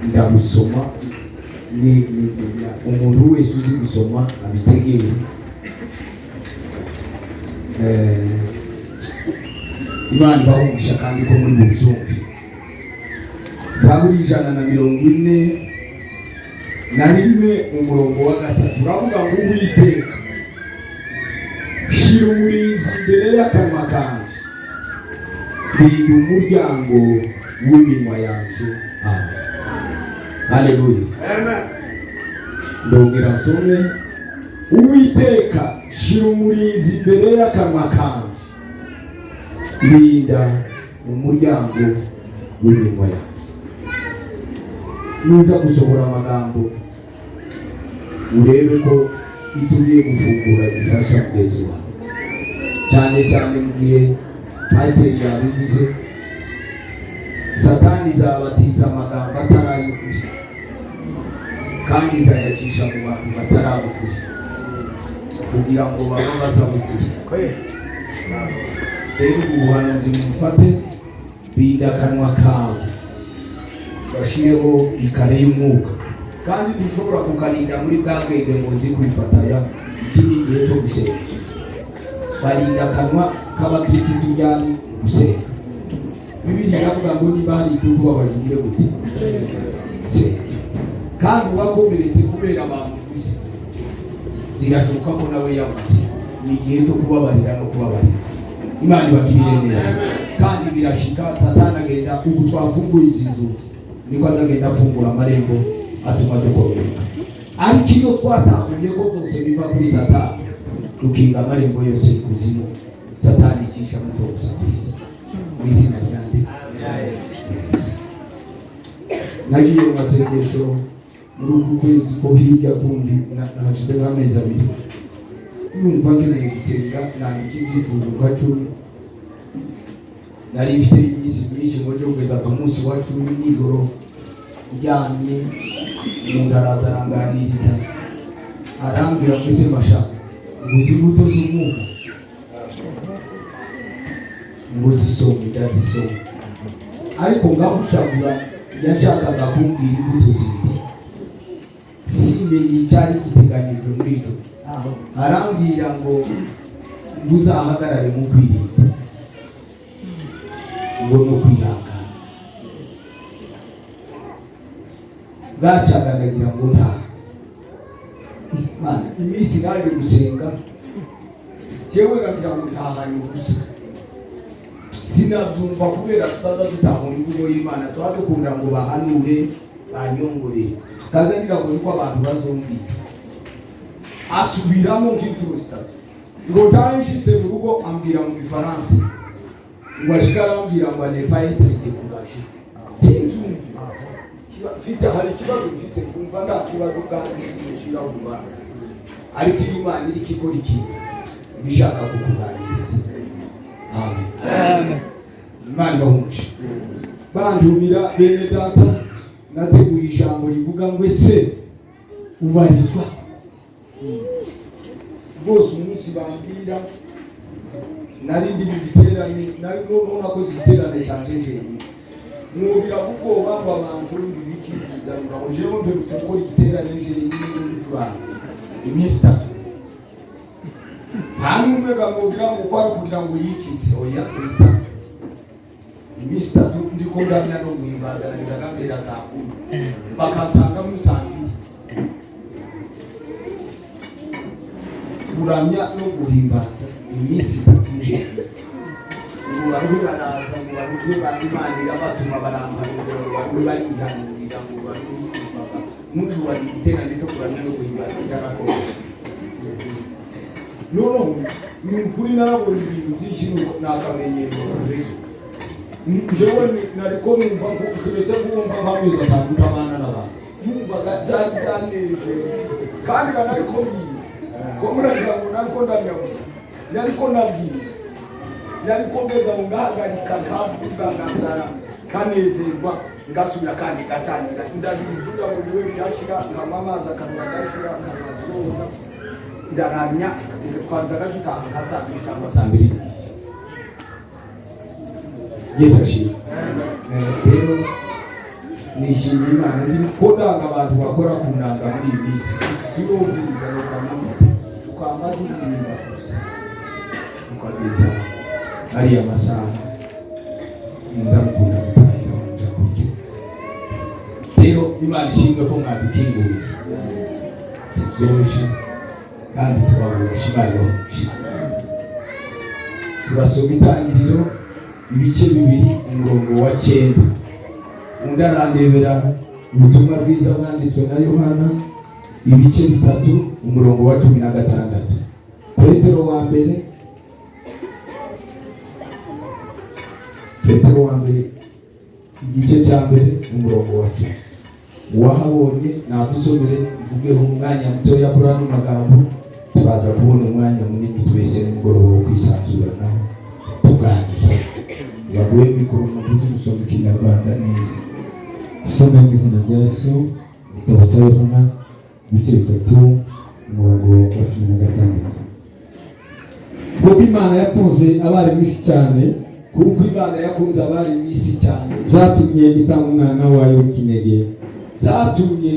Ndagusoma ni umuntu wese uzi gusoma abitegere. Imana ibahungisha kandi ko muri bubyumve. Zaburi 141, umurongo wa 3, uravuga ngo: "Uwiteka, shira umurinzi imbere y'akanwa kanje, rinda umuryango w'iminwa yanje." Amen, haleluya. Ndongera nsome: "Uwiteka, shira umurinzi imbere y'akanwa kanje, rinda umuryango w'iminwa yanjye." Nuza gusohora amagambo, urebe ko icyo ugiye gufungura gifasha mugenzi wawe, cyane cyane mu gihe pasiteri yabivuze: Satani izabatiza amagambo atari ay'ukuri, kandi izayacisha mu bantu batarabukuri kugira ngo babe bazabukuri. Rero ubu buhanuzi mufate: rinda akanwa kawe, bashireho ikare y'umwuka, kandi ntushobora kukarinda muri bwa bwenge ngo uzi kwifataya. Iki ni igihe cyo gusenga. Barinda akanwa k'abakirisitu ryari? Mu gusenga. Bibiri iravuga ngo niba hari icyo kubabaje, ugire gute? Usenge. Kandi uwakomeretse kubera bamuvuze, zirashoboka ko nawe yavuze. Ni igihe cyo kubabarira no kubabarira. Imana ibagirire neza. Kandi birashika, Satani agenda, ubu twafunguye izi nzugi, niko azagenda afungura amarembo atuma dukomereka. Ariko iyo twatahuye ko byose biva kuri Satani, dukinga amarembo yose y'ikuzimu Satani icisha muto gusakuriza mu izina ryanjye. Yes. Nagiye mu masengesho muri uku kwezi ko hirya kundi, hashize nk'amezi 2, numva nkeneye gusenga, nandika ibyifuzo nka 10 nari mfite iminsi myinshi ngo njye kugeza ku munsi wa 10 nijoro ndyamye, umuntu araza aranganiriza, arambwira ngo: "Ese masha, ngo uzi imbuto z'umwuka?" Ngo zisome. Ndazisoma, ariko ngamushagura. Yashakaga kumbwira imbuto zibiri, simenye icyari giteganyijwe muri icyo. Arambwira ngo uzahagarare mu kwirinda, ngo no kwihangana. Bwacaga ndagira ngo ntaha. Imana, iminsi naje gusenga jewe nkagira ngo ntahanye ubusa, sinabyumva kubera tutaza dutahura imvugo y'Imana. Tuba dukunda ngo bahanure, banyongore, kaza ngira ngo niko abantu bazombwira. Asubiramo nk'inshuro zitatu ngo ntahe. Nshitse mu rugo, ambwira mu Gifaransa ngo ashike, arambwira ngo "à ne pas être découragé". Sinzumva mfite, hari ikibazo mfite, kumva nta kibazo kandi nciraho urubanza. Ariko iyo Imana iriko ikora ikintu, iba ishaka kukuganiriza. Amen. Imana ibahumuje. Bandumira bene data, nateguye ijambo rivuga ngo: "Ese ubarizwa?" Rwose umunsi bambwira, nari ndi mu giterane, noneho nakoze igiterane canje jenyine, mwubira ubwoba ngo abantu ibiki ngo jewe mperutse gukora igiterane jenyine n'undi turanze iminsi 3, nta n'umwe ngamubwira ngo ko ari kugira ngo yikize. Oya, 3, iminsi 3 ndiko ndamya no guhimbaza, nagezaga mbera saa 10, bakansanga musangiye kuramya no guhimbaza iminsi 3 njenyine, ngo baruhe baraza, ngo baruhe Imana irabatuma, barampanurira, ngo baruhe barihanurira, ngo baruhe n'ubu bari igiterane cyo kuramya no guhimbaza cyarakomeye. Noneho ni ukuri, narabonye ibintu byinshi, nuko ni akamenyero rero. Njyewe nariko numva ko keretse kumva nk'amezi 5 ntabana n'abantu, numvaga byari byanejeje, kandi nariko mbizi ko muragira ngo nariko ndamya gusa, nariko nabwiza, nariko ngeza ngo ngahagarika, nkavuga, ngasara, kanezerwa, ngasubira kandi ngatangira. Ndabivuga ngo niwe byashira, nkanywa amazi, akanwa gashira, akanwa soza, ndaramya, twazaga dutaha nka saa 2 cyangwa saa 2 n'igice. Yesu ashimwe. Rero Nishimiye Imana, ndi ko ndanga abantu bakora ku nanga muri iyi minsi. Sinubwiriza no kwamamaza, tukama turirimba gusa ukageza ariya masaha muza mukunda gutahira, muza kurya. Rero Imana ishimwe ko mwadukinguriye, sibyoroshe kandi turabubasha. Imana ibahuje. Turasoma Itangiriro ibice 2, umurongo wa 9. Undi arandebera Ubutumwa Bwiza bwanditswe na Yohana ibice 3, umurongo wa 16. Petero wa mbere, Petero wa mbere, igice cya mbere, umurongo wa 10. Uwahabonye nadusomere, mvugeho umwanya mutoya kuri ano magambo. Turaza kubona umwanya munini twese nimugoroba wo kwisanzuranaho tuganira. Baguhe mikoro umuntu uzi gusoma Ikinyarwanda neza. Some mu izina rya Yesu. Igitabo cya Yohana, ibice 3, umurongo wa 16: "Kuko Imana yakunze abari mu isi cyane, Kuko Imana yakunze abari mu isi cyane, byatumye itanga umwana wayo w'ikinege, byatumye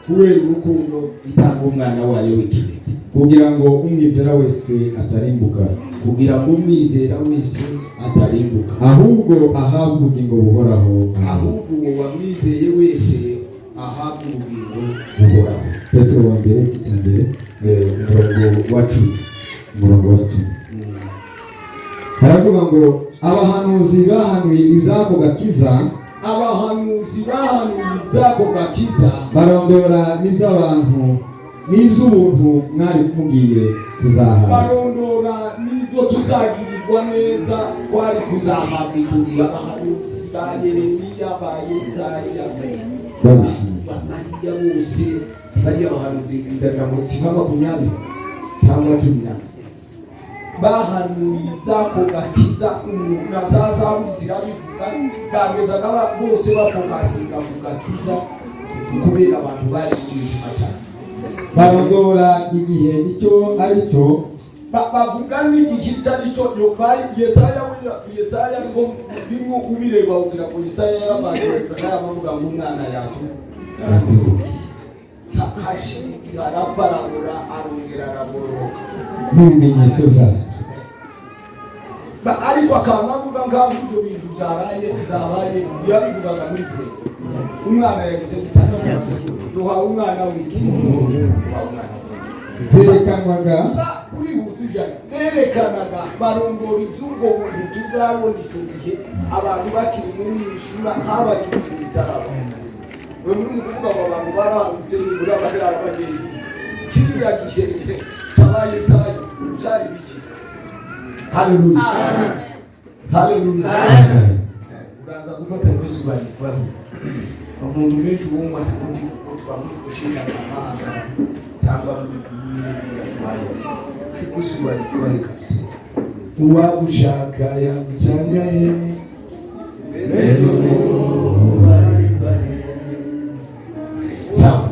kubera urukundo itanga umwana wayo w'ikinege, kugira ngo umwizera wese atarimbuka, kugira ngo umwizera wese atarimbuka, ahubwo ahabwe ubugingo buhoraho." Amen. Ahubwo uwo wamwizeye wese ahabwe ubugingo buhoraho. Petero wa mbere, igice cya mbere, Umurongo wa 10. Umurongo wa 10. Haravuga ngo: "Abahanuzi bahanuye iby'ako gakiza, Abahanuzi bahanuye iby'ako gakiza, barondora n'iby'abantu n'iby'ubuntu mwari mugiye kuzahabwa." Barondora n'ibyo tuzagirirwa neza twari kuzahabwa icyo gihe. Abahanuzi ba Yeremiya, ba Yesaya, Babishimye. ba Mariya, bose bariya bahanuzi, ndagira ngo si nka 20 cyangwa 14, bahanuye iby'ako gakiza. Umuntu na za zaburi zirabivuga. Bagezaga bose bafokasinga ku gakiza kubera abantu bari mu mwijima cyane. Barondora igihe icyo ari cyo, Bavuga n'igihe icyo ari cyo. Yesaya Yesaya ngo bimwe ubireba ugira ngo Yesaya yarabanje yabavuga ngo umwana yatu arapfa, arabura, arongera aragororoka, n'ibimenyetso byacu. Ariko akaba avuga nk'aho ibyo bintu byaraye byabaye. Yabivugaga muri perezida, umwana yagize gutanga, duhawe umwana w'iki, duhawe umwana. Byerekanwaga Kuri hutujana berekanaga, barongora iby'ubwo buntu tuzabona icyo gihe abantu bakiri mu mwijima, habaga ibintu bitaraba. We muri mu kuvuga ngo abantu barangutse, nibura barara bagenda kiriya gihe cyabaye sayo byari biki. Haleluya, haleluya! Uraza gufata gusobanukirwaho. Umuntu benshi bumva se ngo twamuri gushinga amahanga cyangwa muri nyine yatwaye, ariko usobanukirwaho kabisa. Uwagushaka yagusanga he? Rezo. Sawa,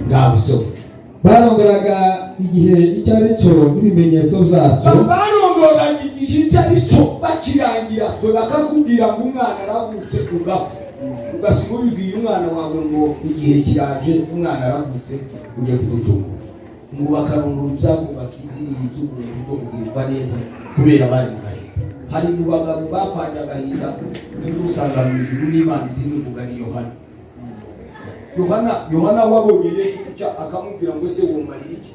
ngaho soma. Barondoraga igihe icyo ari cyo n'ibimenyetso byacu, Barondoraga igihe icyo ari cyo bakirangira twe, bakakubwira ngo umwana aravutse, ugapfa, ugasiga ubibwiye umwana wawe ngo igihe kiraje, umwana aravutse, ujye kuducungura. Ngo bakarondora ibyago bakiziriye iby'ubuntu bwo kugirirwa neza kubera bari mu gahinda. Hari mu bagabo bapfanye agahinda tuzusanga mu ijuru n'Imana izimivuga, ni Yohana. Yohana, Yohana wabonye Yesu guca, akamubwira ngo: "Se womarira iki?"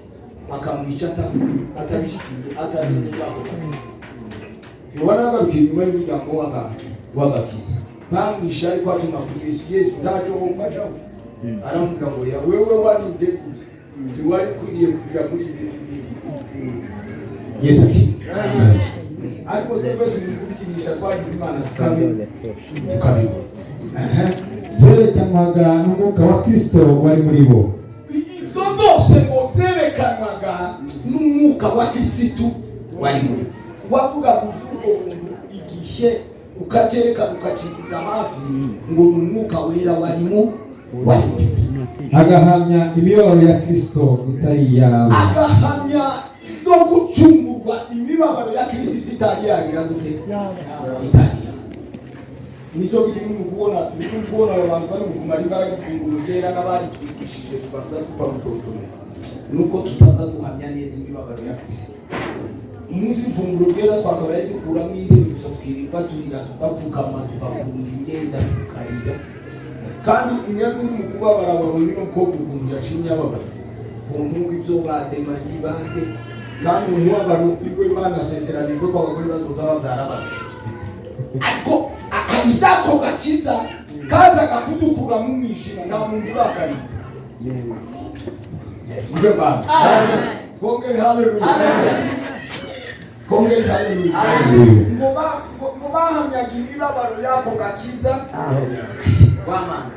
Akamwica atabishyikiye, atameze cyaho. Yohana yagarukiye inyuma y'umuryango w'agakiza, bamwishe ariko atuma kuri Yesu: "Yesu, ntacyo wumfashaho?" Aramubwira ngo: "Ya wewe warinde gusa, ntiwari ukwiriye kuja muri ibi n'ibi." Yesu ashimwe! Ariko twebwe turi kubikinisha, twagize Imana tukabibona. Aha. Byerekanwaga n'umwuka wa Kristo wari muri bo. Ibyo byose ngo byerekanwaga n'umwuka wa Kirisitu wari muri bo. Wavugaga ubwo buntu igihe ukacyerekana, ukacigiza hafi, ngo ni Umwuka Wera warimo, wari muri bo. Agahamya imibabaro ya Kristo itari iyawe. Agahamya ibyo gucungurwa, imibabaro ya Kirisito itari yagira gute? Itari yawe. Nicyo gituma uri kubona aba bantu bari mu kumara imbaraga ifunguro ryera n'abaritwigishije tukaza tukamutontomera, nuko tutaza duhamya neza imibabaro ya Kristo. Umunsi ifunguro ryera twakabaye dukuramo intebe gusa, twirirwa turira, tugapfukama, tugakunda imyenda, tukarira. Kandi mwebwe uri mu kubabara babona uno mukobwa ukuntu yashimye ababaye ukuntu ibyo bademanyi bande, kandi umubabaro iwe Imana asezeranijwe ko abagore bazoza babyara abana, ariko izako gakiza kazaga kudukura mu mwijima. Nta muntu urakariye. Tuvuge bana, twongere haleluya, twongere haleluya. Ngo bahamyaga imibabaro y'ako gakiza wamana.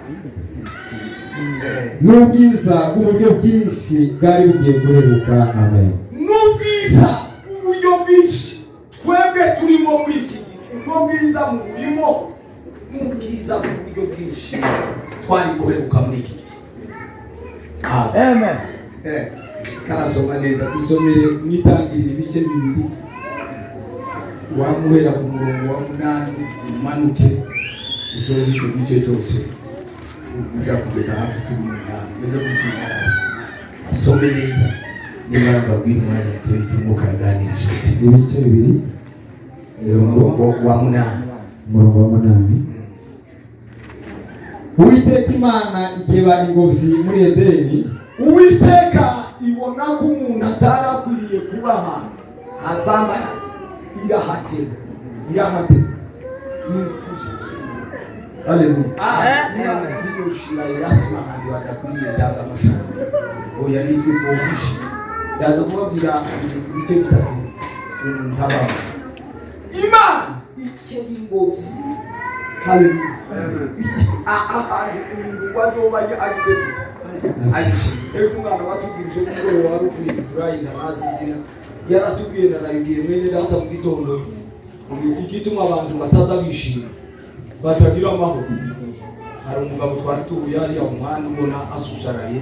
N'ubwiza bw'uburyo bwinshi bwari bugiye guheruka. Amen. N'ubwiza bw'uburyo bwinshi twebwe turimo muri iki gihe, ubwo bwiza mu burimo n'ubwiza bw'uburyo bwinshi twari guheruka muri iki gihe. Amen. Karasoma neza, dusomere mwitangirire ibice 2, wamuhera ku murongo wa 8 umanuke usoze icyo gice cyose, uja kugeza hafi 18, ugeze kuri 18. Asome neza, nimara mbabwire umwanya muto y'umwuka yaganirije uti. Ibice 2. Umurongo wa 8. Umurongo wa 8. Uwiteka Imana ikeba ingobyi muri Edeni. Uwiteka ibona ko umuntu atari akwiriye kuba ahantu hazamara, irahatega, irahatega. Ni ukuri, haleluya. Imana ntiyoshira irasima ahantu hadakwiriye cyangwa amashami. Oya, nitwe twohishe. Ndaza kubabwira ibice bitatu umuntu abaho. Imana ikeba ingobyi, haleluya, ahantu umuntu ngo azoba agize ayishe. Ejo umwana watubwirije umugoroba wari ukwiye kuturayi, ntarazi izina, yaratubwiye nanayibwiye mwene data mu gitondo igituma abantu bataza bishima, batagira amahoro. Hari umugabo twari tuhuye hariya mu muhanda, ubona asusaraye.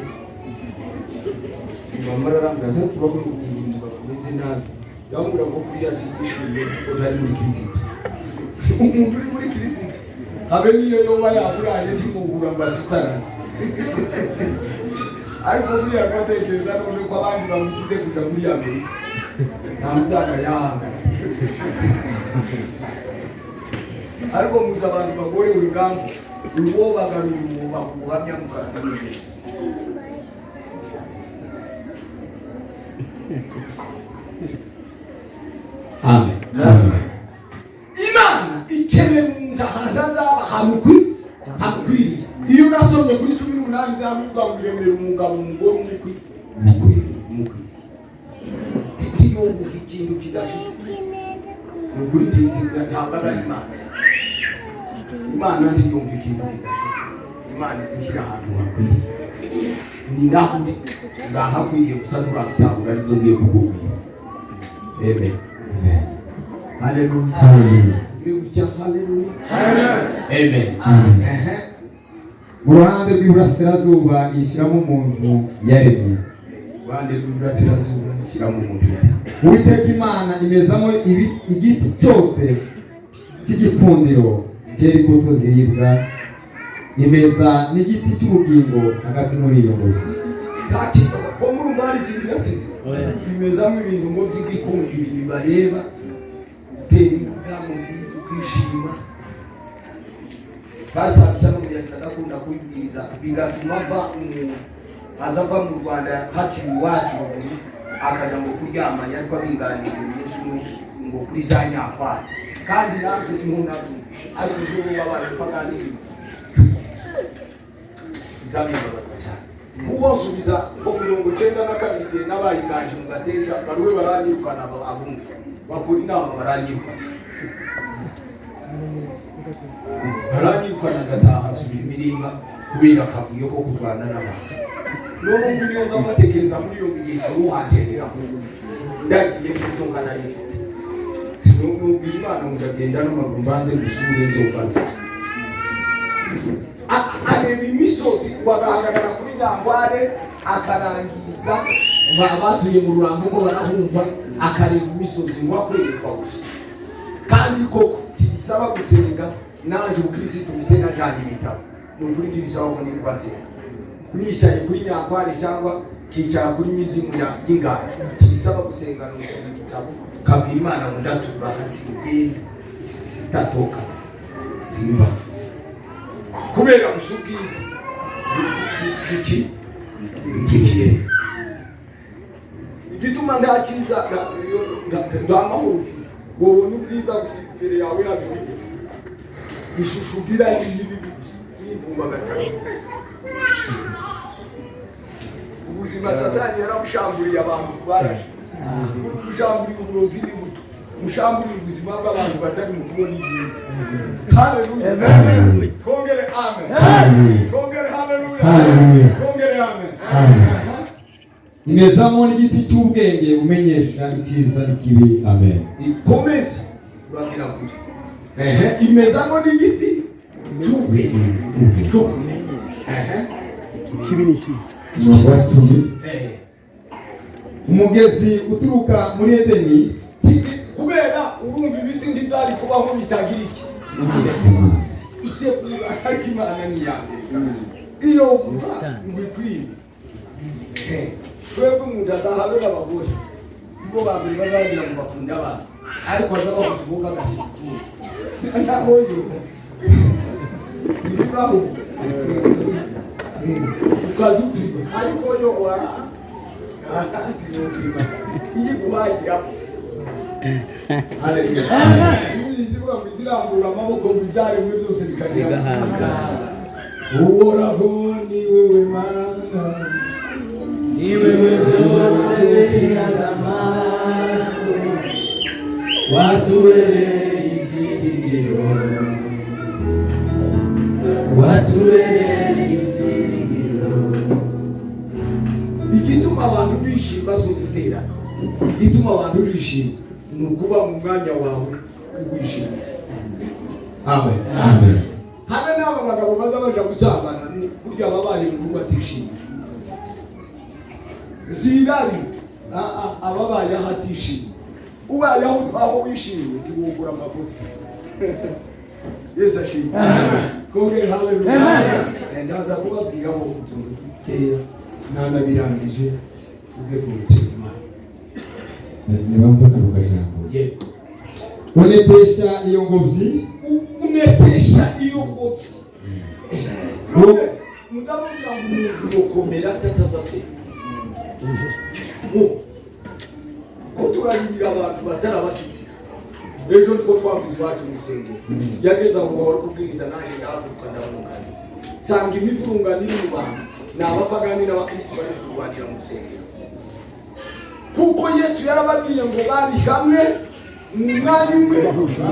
Mama ararambwira ati: "Turabona ukuntu uyu mugabo ameze nabi." Yambwira ngo kuriya ati yishimye kuko ntari muri Kirisito. Umuntu uri muri Kirisito, habe niyo yoba yaburaye, ntimuhura ngo asusarane. Ariko buriya kubatekereza none ko abandi bamusize kuja muri Amerika, nta muzaka yahangana. Ariko muzi abantu bagorewe ingamba, uwo bagarura umwuga ubuhamya mukatumenya. Amen. Imana ikenera umuntu ahantu azaba hamukwiriye. Iyo unasomye kuri 18 zamuvuga ngo iremera umugabo umugore umukwi umukwiriye, tiyunguka ikintu kidashitse. Ni ukuri, ntabwo ari Imana. Imana ntiyumva ikintu kidashitse. Imana izishyira ahantu hakwiriye. Ni naho uri, urahakwiriye, gusa nturabitahura. Aribyo ngiye kukubwira. Amen. Haleluya. Haleluya. Turi gutya, haleluya, amen. Amen. Ehe. Mu ruhande rw'iburasirazuba ishyiramo umuntu yaremye. Iruhande rw'iburasirazuba ishyiramo umuntu yaremye. Uwiteka Imana imezamo igiti cyose cy'igikundiro cyera imbuto ziribwa, imeza n'igiti cy'ubugingo hagati muri iyo ngobyi. Nta kintu ko muri umwari ikintu yasize, bimezamo ibintu ngo by'igikundiro bibareba, utera imbuto nziza ukishima. Basabisa n'umuyagizi agakunda kubibwiriza, bigatuma ava umuntu aza ava mu Rwanda hakiri iwacu ruguru, akaja ngo kuryamanya, ariko abinganirira umunsi umwe ngo kuri za nyakware, kandi natwe niho nabyumvise, ariko ejo bo babaye uko aganiriye bizabibabaza cyane. Kuwonsubiza ko 92 igihe nabaye inganje mu Gateja, bariwe baranyirukana, abumva bakora inama baranyirukana, baranyirukana, ngataha nsubira imirimba kubera akavuyo ko kurwana n'abantu. None ubu niyo ndabatekereza muri iyo migenzo n'uhanterera ndagiye n'izo ngana nifite, sinubwira Imana ngo ndagenda n'amaguru mbanze gusubire nzogaruka. Areba imisozi, bagahagarara kuri Nyangware, akarangiza abatuye mu Rurambo ko barahumva, akareba imisozi ngo akwerekwa gusa. Kandi koko kibisaba gusenga. Naje ubukirisitu mfite, najanye ibitabo. Ni ukuri ntibisaba ngo nirwa nsenga nicaye kuri nyakware cyangwa kicara kuri mizimu ya y'ingano. Kibisaba gusenga ni gusoma igitabo, kabwira Imana ngo ndatura hasi, sitatoka simba kubera gusa ubwiza iki ikiye. Igituma nta cyiza, nta mahoro ufite, wobona ubwiza gusa imbere yawe yabibiri, ishusho ugira ni iy'ibibi gusa n'imvumbagatari. Ubuzima Satani yarabushamburiye abantu, barashize. Bushamburiye uburozi n'imbuto, mushamburiye ubuzima bw'abantu batari mu kubona ibyiza. Haleluya! Twongere amen. Hallelujah. Twongere haleluya. Hallelujah. Twongere amen. Amen. Aha. Imezamo n'igiti cy'ubwenge umenyesha icyiza n'ikibi. Amen. Ikomeze, uragira kure. Ehe, imezamo n'igiti cy'ubwenge cyo kumenya. Ehe. Ikibi ni cyiza. Umurongo wa 10. Umugezi uturuka muri Edeni. Kubera urumva ibiti ntibyari kubaho bitagira iki itegura, ariko Imana ni iya mbere kabisa. Iyo guha ngo ikwibe. Twebwe umuntu azahabera abagore nibo ba mbere bazagira ngo bakunde abana, ariko azaba kutubuga agasiga naho yo ntibibaho. Ukaza upima, ariko yo ntiwupima iyo iguhahiramo. Haleluya! Bibiliya izivuga ngo izirambura amaboko ngo ibyaremwe byose bikagira. Uhoraho, ni wowe Mana. Ni wewe byose biraga amaso, watubereye ibyiringiro, watubereye ibyiringiro. Igituma abantu bishima si uguterana. Igituma abantu bishima ni ukuba mu mwanya wawe uwishimira. Amen. Amen. Habe n'aba bagabo baza baja gusambana, ni kurya ababaye mu rugo atishimye. Si irari, ababaye aho atishimye. Ubaye aho wishimye, ntiwugura amakosa. Yesu ashimwe. Twongere haleluya. Ndaza kubabwiraho utuntu dukeya nanabirangije, uze kurusenga Imana. Niba mbona ku kajambo. Yego. Unetesha iyo ngobyi. Unetesha iyo ngobyi. None muzamubwira ngo umuntu yokomera atataza se ngo ko turarira abantu batarabakize. Ejo niko twavuze iwacu mu rusengero, yageze aho bahora kubwiriza, nanjye ndahaguruka ndamungana, nsanga imivurungano iri mu bantu ni abapagani n'abakristo bari kurwanira mu rusengero, kuko Yesu yarababwiye ngo bari hamwe mu mwanya umwe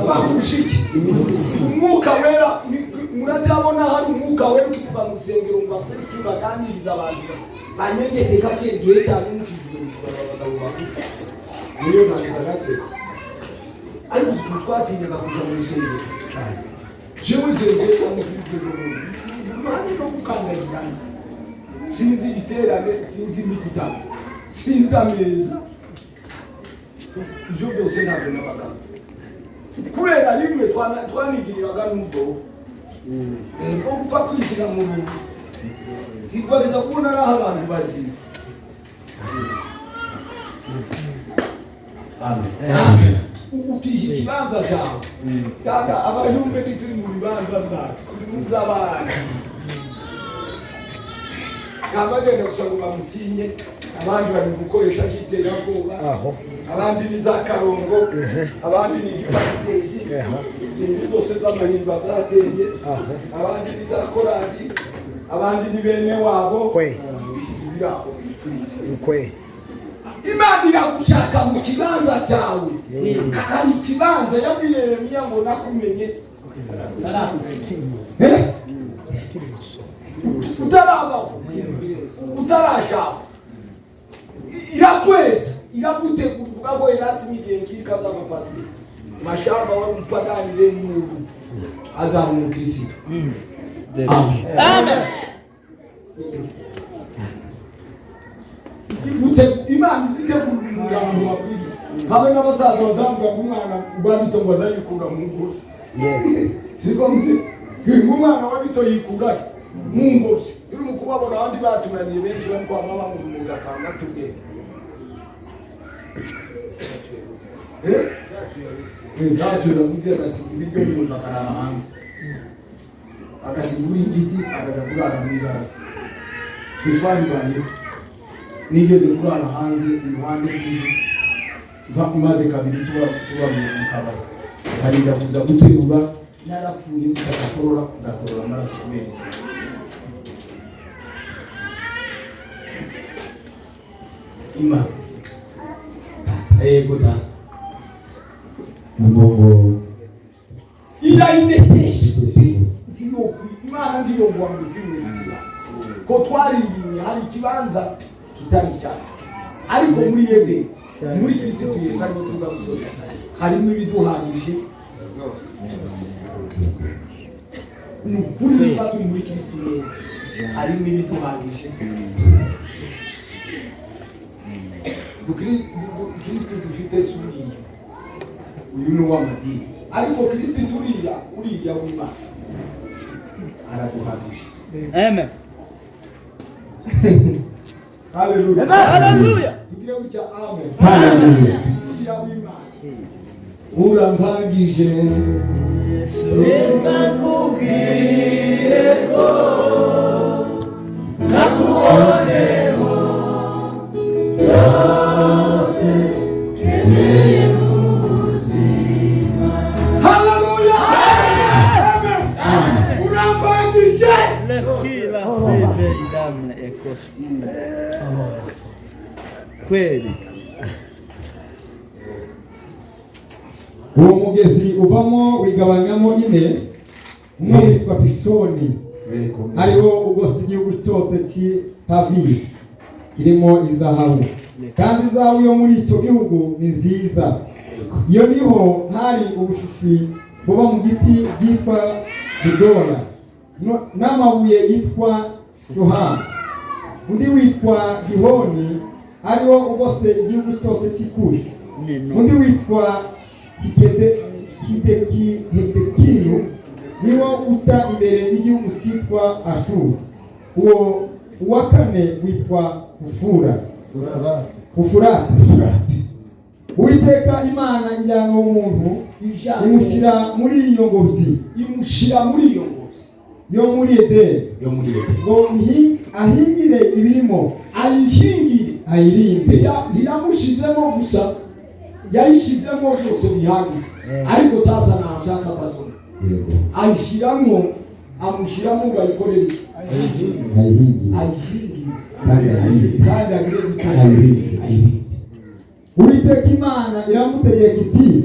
bahuje iki? Umwuka Wera. Muracyabona hari Umwuka Wera ukivuga mu rusengero ngo asesu baganiriza abantu banyengeteka kegihe cyane mukizwe abagabo bakuze niyo ntangiza agatsiko. Ariko uzi ukuntu twatinyaga kuja mu rusengero? Jewe nsengero amukirije bundi no gukandagirana, sinzi igiterane, sinzi imikutano, sinzi ameza, ibyo byose ntabwo nabagamo, kubera rimwe twanigiriraga n'ubwo bwo gupfa kwinjira mu runtu, ntigwageza kubona n'aho abantu bazima. Amen. Amen. Ukiha ikibanza cyawe kaka. Abayumbe ntituri mu bibanza byacu, turi mu by'abandi. Ntabagenda gusa ngo bamutinye, abandi bari gukoresha by'iterabwoba, Aho. abandi ni za karongo, abandi ni igipasiteri, ibintu byose by'amahimba byateye, Aho. abandi ni za korali, abandi ni bene wabo. Kwe. Ibiri aho bicuritse. Kwe. Imana iragushaka mu kibanza cyawe. Hari ikibanza yabwiye Yeremiya ngo nakumenye. Eh? Utarabaho, utarashaka, irakweza, iragutegura. Ivuga ngo irasima igihe nk'ika z'amapasiteri mashamba wari umupagani n'ubu azaba umukirisitu. Amen. Imana izitegura umuntu ahantu hakwiriye, hamwe n'abasaza bazavuga ngo umwana rwanditse ngo azayikura mu ngozi. Siko mzi umwana wa bito yikurahe mu ngobyi. Turi mu kubabona abandi batunaniye benshi bari kwama bamurumuga kanga tubwenge. Ntacyo yabuze, agasiga ibiryo mu nzu akarara hanze, agasiga uburingiti akajya kurara mu ibaraza. Twe twabibayeho, nigeze kurara hanze iruhande rw'inzu maze kabiri tuba mu kabari, nkarinda kuza guterura narapfuye, ndagakorora ngakorora amaraso kubera inzara. Imana data, yego data. Umurongo Irayinetesha Imana ndiyogwa ngo ibyumwe inshuti yawe ko twariyimye. Hari ikibanza kitari icyacu, ariko muri Edeni, muri Kirisitu Yesu ariho tuza gusorera, harimo ibiduhagije. Ni ukuri, niba turi muri Kirisitu neza, harimo ibiduhagije. Kirisitu dufite si uriya, uyu ni uw'amadini, ariko Kirisitu uriya uriya w'Imana araduhagije. Amen. Haleluya. Hallelujah. Tugire gutya, amen. Haleluya. Uriya w'Imana urampagije. Reka nkubwire ko nakuboneho byose nkeneye mu buzima. Haleluya. Amen. Urampagije. Kila seve idamna ekosi kweli. Uwo mugezi uvamo wigabanyamo ine, umwe witwa Pishoni, ariwo ugose igihugu cyose cy'i Havili kirimo izahabu, kandi izahabu yo muri icyo gihugu ni nziza. Iyo niho hari ubushishi buba mu giti bwitwa Budora n'amabuye yitwa Shohamu. Undi witwa Gihoni, ariwo ugose igihugu cyose cy'i Kushi. Undi witwa Hidekilu, niwo uca imbere y'igihugu cyitwa Ashuru. Uwo uwa kane witwa Ufurate. Uwiteka Imana ijyana uwo muntu, imushyira muri iyo ngobyi, Imushyira muri iyo ngobyi yo muri Edeni, yo muri Edeni, ngo ahingire ibirimo, ayihingire, ayirinde. Ntiyamushizemo gusa, yayishizemo byose bihagije, ariko sasa ntashaka kwasoma, ayishyiramo, amushyiramo ngo ayikorere iki? Ayihingire. Ayihingire. Kandi ayirinde. Kandi agire gutanga. Ayirinde. Ayirinde. Uwiteka Imana iramutegeka iti: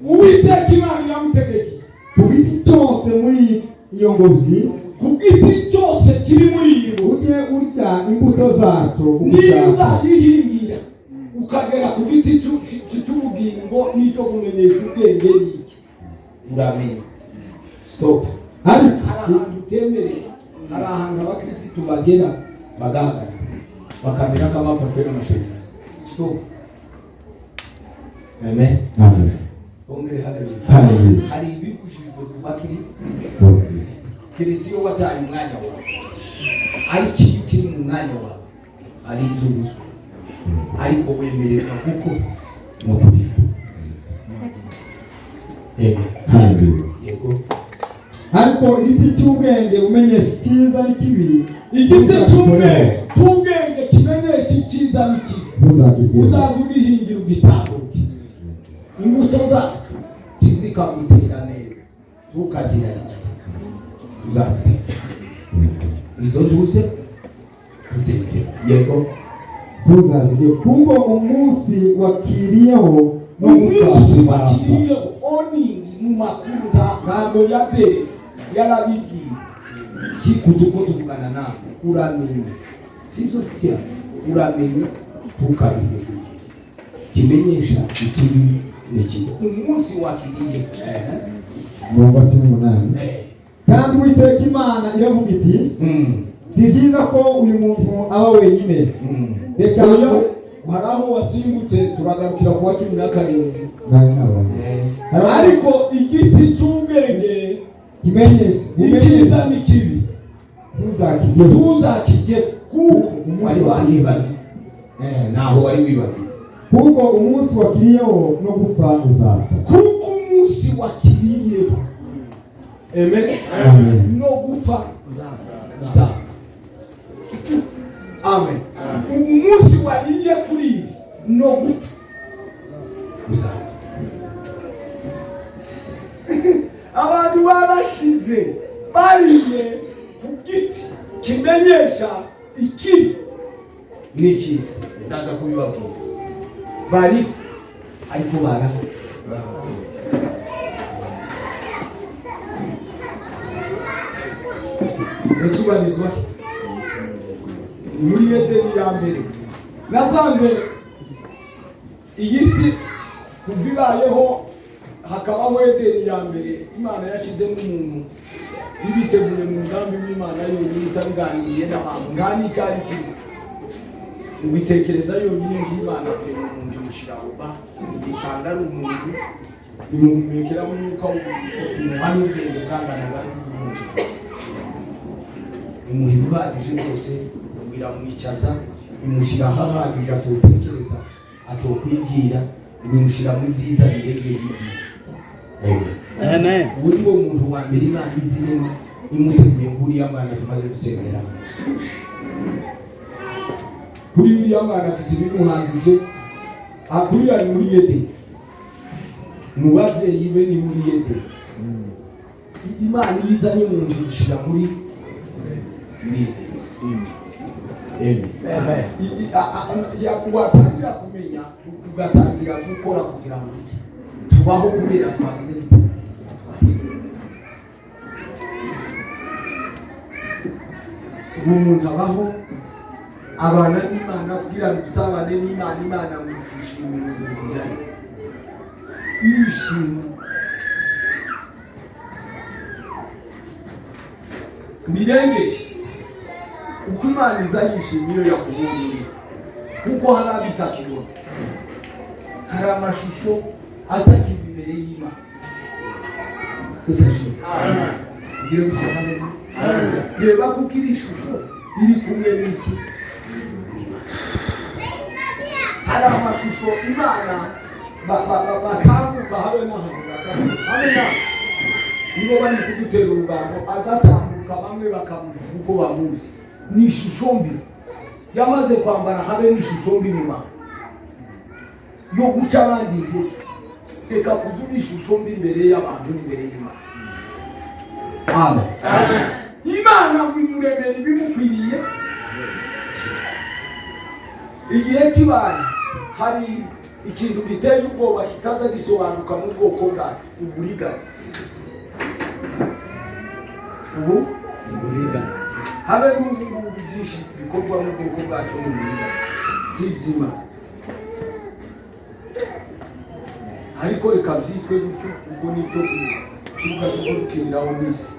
Uwiteka Imana iramutegeka: Ku giti cyose muri iyo ngobyi, ku giti cyose kiri muri iyi ngobyi, ujye urya imbuto zacyo niyo ugushaka. Uzayihingira ukagera ku giti cy'ubugingo n'icyo kumenyesha ubwenge n'iki, uramenya. Stop. Ariko hari ahantu utemereye, hari ahantu abakirisitu bagera bagahagarara bakamera nk'abafashwe n'amashanyarazi. Stop. Amen. Amen. Bongere haleluya. Haleluya. Hari ibibujijwe ku bakiri, keretse iyo wataye umwanya wawe, ariko iyo ukiri mu mwanya wawe hari ibyo ubuzwa, ariko wemererwa kuko no kurinda. Amen. Haleluya. Yego. Ariko igiti cy'ubwenge umenyesha icyiza n'ikibi, Igiti cy'ubwenge kimenyesha icyiza n'ikibi, ntuzakigere. Uzaza ugihingira ugitambuke, imbuto zacyo tizikagutera neza, tukazirarika, tuzazireka izo tuze tuzemerewe. Yego. Ntuzazirye, kuko umunsi wakiriyeho Umunsi wakiriyeho oningi mu makuru ntabwo yabyereka, yarabibwiye kikutuko tuvugana nawe. Uramenye, sibyo tugira, uramenye ntukabire kimenyesha ikibi n'ikiza umunsi wakiriye. Umurongo wa 18: Kandi Uwiteka Imana iravuga iti: Si byiza ko uyu muntu aba wenyine. Reka Oya, hari aho wasimbutse, turagarukira ku wa 17. Nawe nabaye. Ariko igiti cy'ubwenge Kimenyesha Icyiza n'ikibi, ntuzakiryeho, ntuzakirye, kuko wari wahibagiwe. Ntaho wari wibagiwe. Kuko umunsi wakiriyeho no gupfa uzapfa. Kuko umunsi wakiriyeho, amen, Amen. no gupfa uzapfa. Amen. Umunsi wariye kuri ibi no gupfa uzapfa. Abantu barashize bariye ku giti kimenyesha ikibi n'icyiza. Ndaza kubibabwira. Bariho ariko baraho. Ese ubarizwa muri Edeni ya mbere? Nasanze iyi si kuva ibayeho hakabaho Edeni ya mbere, Imana yashyizemo umuntu ibiteguye mu mugambi w'Imana yonyine, itabiganiriye n'abantu, nta n'icyari kirimo. Ubitekereza yonyine nk'Imana kurema umuntu, imushyira aho ba isanga ari umuntu, imuhumekeramo umwuka w'ubugingo, imuha n'ubwenge bwanganaga n'ubw'umuntu, imuha ibihagije byose, iramwicaza, imushyira ahahagije atotekereza, atokwibwira, imushyira mu byiza birengeje ibyiza. Amen. Amen. Uwo ni wo muntu wa mbere Imana izirimo, imuteguye nguriya mwana tumaze gusengera. Kuri uriya mwana afite ibimuhagije, kuri ari muri Edeni, mu babyeyi be ni muri Edeni. Imana iyo izanye mu nzu ishyira muri Edeni. Amen. Watangira kumenya, ugatangira gukora kugira ngo tubaho kubera twagize dute? Ubu umuntu abaho abana n'Imana, avugira ngo usabane n'Imana, Imana mwishimira umubiri, yishimye birengeje uko Imana iza yishimira iyo yakubonye, kuko hari abitakibona, hari amashusho atakiba imbere y'Imana. Reba kuko iri shusho iri kumwe n'iki. Hari amashusho Imana batambuka habe n'ahantu, habe n'ahantu nibo bari kudutera urugambo, azatambuka bamwe bakamuvuga uko bamuzi. Ni ishusho mbi yamaze kwambara, habe n'ishusho mbi mu bantu yo guca abandi intege. Reka kuzura ishusho mbi imbere y'abantu n'imbere y'Imana. Amen. Imana ngo imuremere ibimukwiriye. Igihe kibaye hari ikintu giteye ubwoba kitaza gisobanuka mu bwoko bwacu, uburiganya. Ubu uburiganya habe n'ubu byinshi bikorwa mu bwoko bwacu n'uburiganya, si iby'Imana, ariko reka byitwe gutyo kuko nicyo kibuga cyo gukiniraho mu isi.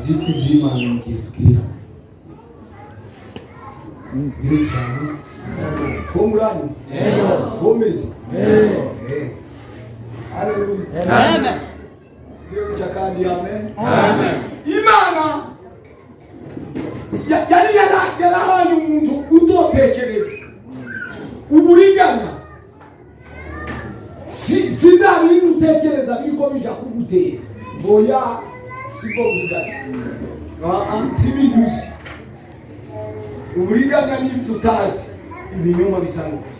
Byitwa iby'Imana mu gihe tukiri hano. Ko murani komeze. Haleluya. Amen. Kandi amen. Imana yari yarahaye umuntu utotekereza uburiganya, si bya bintu utekereza biriko bija kugutera, oya, sibwo buriganya, si binyuze. Uburiganya n'ibyo utazi, ibinyoma bisa n'ukuri.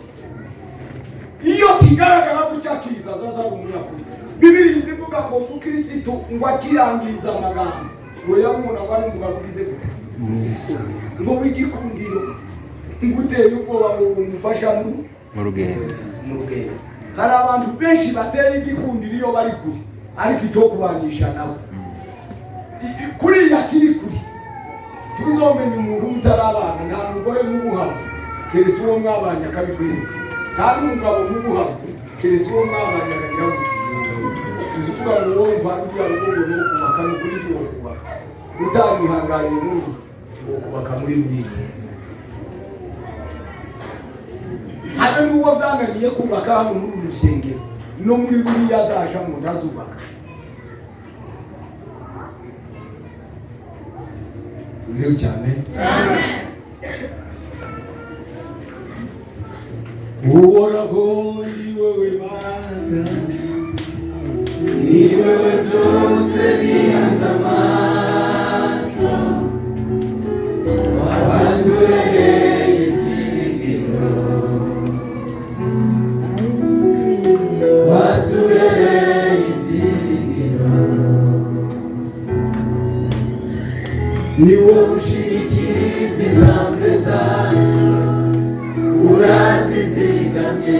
Iyo kigaragara gutya kiza azaza ari umunyakuri. Bibiliya ivuga ngo umukirisitu ngo akirangiza amagambo, ngo yabona ngo ari umugabo ugize gute, ngo w'igikundiro, ngo uteye ubwoba, ngo umufasha mu rugendo. Mu rugendo. Hari abantu benshi bateye igikundiro iyo bari kure, ariko icyo kubanisha nawe kuriya kiri kure. Tuzomenya umuntu mutarabana, nta mugore nk'ubuhamya keretse uwo mwabanye akabikwereka, nta n'umugabo nk'ubuhamya keretse uwo mwabanye akagira gutya. Uzi kuvuga ngo wowe mvana uriya rugo ngo ni ukubaka, ni ukuri ntiwo kubaka, utarihanganye n'uru wo kubaka muri ruriya. Habe n'uwo byananiye kubaka hano muri uru rusengero, no muri ruriya azaja mu ntazubaka. Uriho cyane. Uhoraho, ni wowe Mana, Ni wewe byose bihanze amaso, waturemeye ibyiringiro, waturemeye ibyiringiro. Ni wowe ushigikiriza intambwe zacu, urazizigamye,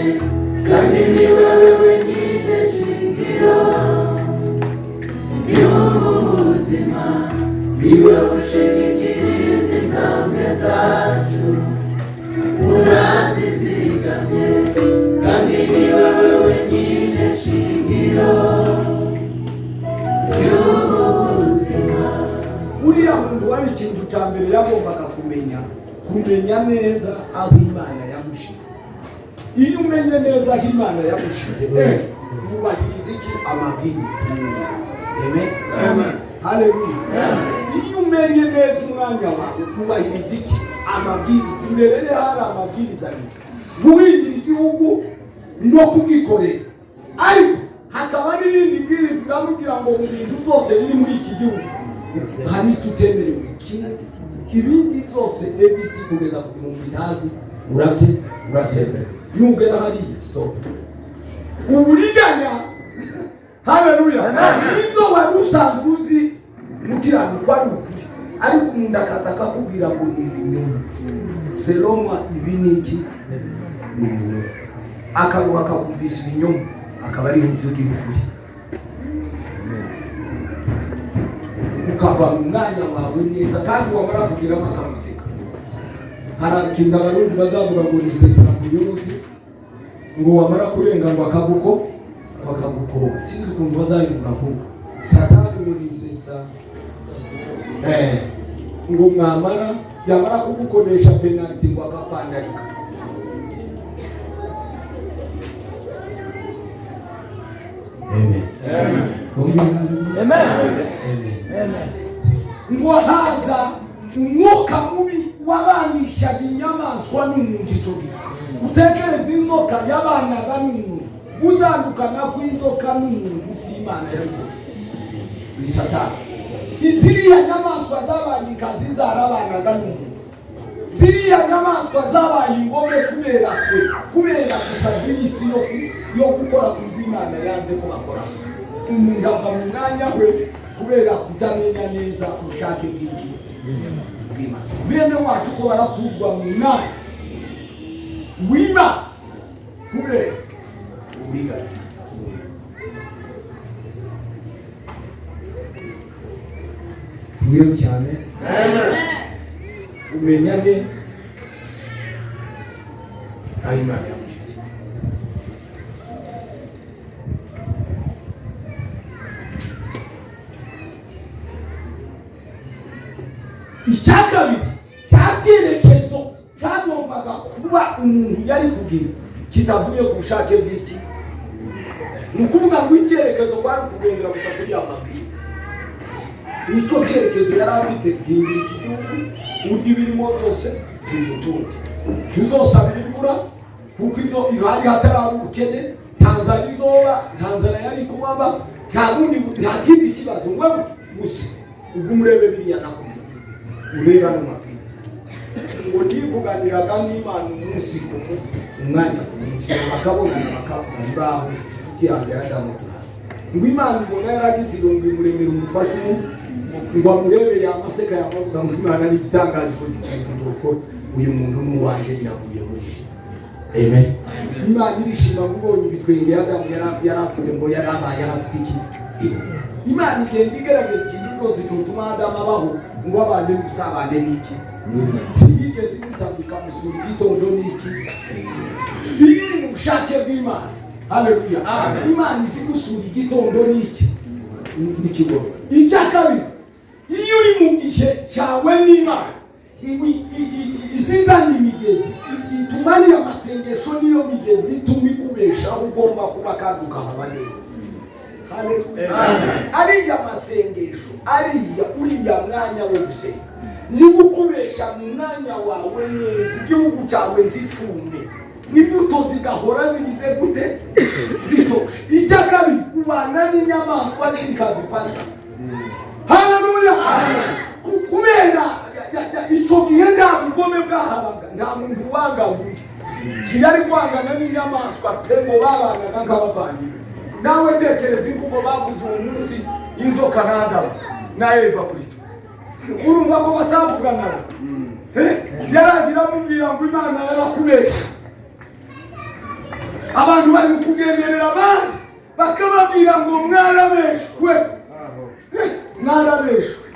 kandi ni wowe wenyine shingiro ry'ubuzima. Ni wowe ushigikiriza intambwe zacu, urazizigamye, kandi ni wowe wenyine shingiro ry'ubuzima. Uriya muntu wari ikintu cya mbere yagombaga kumenya neza aho Imana yamushize. Iyo umenye neza aho Imana yamushize, wubahiriza iki? Amabwiriza. Amen. Haleluya. Iyo umenye neza umwanya wawe, wubahiriza iki? Amabwiriza. Imbere ye hari amabwiriza abiri: guhingira igihugu no kugikorera. Ariko hakaba n'irindi bwiriza riramubwira ngo mu bintu byose biri muri iki gihugu hari icyo utemerewe kimwe, ibindi byose ABC kugeza ku bihumbi ntazi urabyemerewe. Nugera hariya, stop. Uburiganya, haleluya, ibyo wari usanzwe uzi mukiranuko ari ukuri, ariko umuntu akaza akakubwira ngo ni ibinyoma. Selomwa, ibi ni iki? Ni ibinyoma. Akaruha akakumvisa ibinyoma, akaba ariho uvugira ukuri, ukava mu mwanya wawe neza, kandi wamara kugeramo akamuseka. Hari ikintu Abarundi bazavuga ngo ni sesa muyobozi, ngo wamara kurenga ngo akaguko bakagukoroga. Sinzi ukuntu bazabivuga nk'uko Satani ngo ni sesa, ngo mwamara yamara kugukoresha penaliti ngo akakwandarika. Amen. Amen. Amen. Ngo haza umwuka mubi wabanishaga inyamaswa n'umuntu. Icyo gihe utekereza inzoka yabanaga n'umuntu, gutandukana kw'inzoka n'umuntu si Imana yabikoze, ni Satani. Ziriya nyamaswa zabaye inkazi zarabanaga n'umuntu. Ziriya nyamaswa zabaye ingome kubera twe, kubera gusa isi yo gukora ku byo Imana yanze ko bakora. Umuntu ava mu mwanya we kubera kutamenya neza ubushake bw'Imana. Bene wacu ko barakurwa mu mwanya w'Imana kubera uburiganya. Tubwire cyane, umenya neza aho Imana yamushyize. Icya kabiri, cya cyerekezo cyagombaga kuba umuntu yari kugira kitavuye ku bushake bw'iki, ni ukuvuga ngo icyerekezo kwari ukugendera gusa kuri ya mabwiriza. Nicyo cyerekezo yari afite: guhindura iki gihugu, urya ibirimo byose bigutunge, tuzosabira imvura kuko ibyo hari hataraba ubukene, nta nzara izoba, nta nzara yari kubaba, nta bundi, nta kindi kibazo. Wewe gusa ubwo umurebe biriya nakubwiye, ureba no mabwiriza. Ngo nivuganiraga n'Imana umunsi ku umwanya ku munsi, bakabonana bakavuga muraho inshuti yanjye Adamu, turaho. Ngo Imana ibona yaragize irungu, imuremera umufasha umwe ngo amurebe, yamaseka yamavuga ngo Imana ni igitangaza ikoze ikintu ndokora, uyu muntu ni uwanje, iravuye muri ye. Amen. Imana irishima ngo ubonye ibitwenge Adamu yari afite, ngo yari abaye afite iki. Imana igenda igerageza ikintu cyose cyotuma Adamu abaho ngo abane n'ubusabane n'iki. Ntiyigeze imutambika musura igitondo n'iki. Iyo uri mu bushake bw'Imana, haleluya, Imana izi gusura igitondo n'iki n'ikigoroba. Icya kabiri, iyo uri mu gihe cyawe n'Imana, ngo izizana imigezi ituma ariya masengesho, niyo migezi ituma ikubeshaho ugomba kuba kandi ukahaba neza. Haleluya. Ariya masengesho, ariya uriya mwanya wo gusenga, Nigukubesha mu mwanya wawe neza, igihugu cyawe ngicume, imbuto zigahora zigize gute? Zitoshe. Icya kabiri, ubana n'inyamaswa z'inkazi. Pastor, haleluya! Kubera icyo gihe nta bugome bwahabaga, nta muntu wanga undi, ntiyari kwangana n'inyamaswa pe, ngo babanaga nk'abavandimwe. Nawe tekereza imvugo bavuze uwo munsi, inzoka na Adamu na Eva. Kuri urumva ko batavuganaga. Yarangira amubwira ngo Imana yarakubesha. Abantu bari mu kugenderera abandi bakababwira ngo mwarabeshwe. Mwarabeshwe.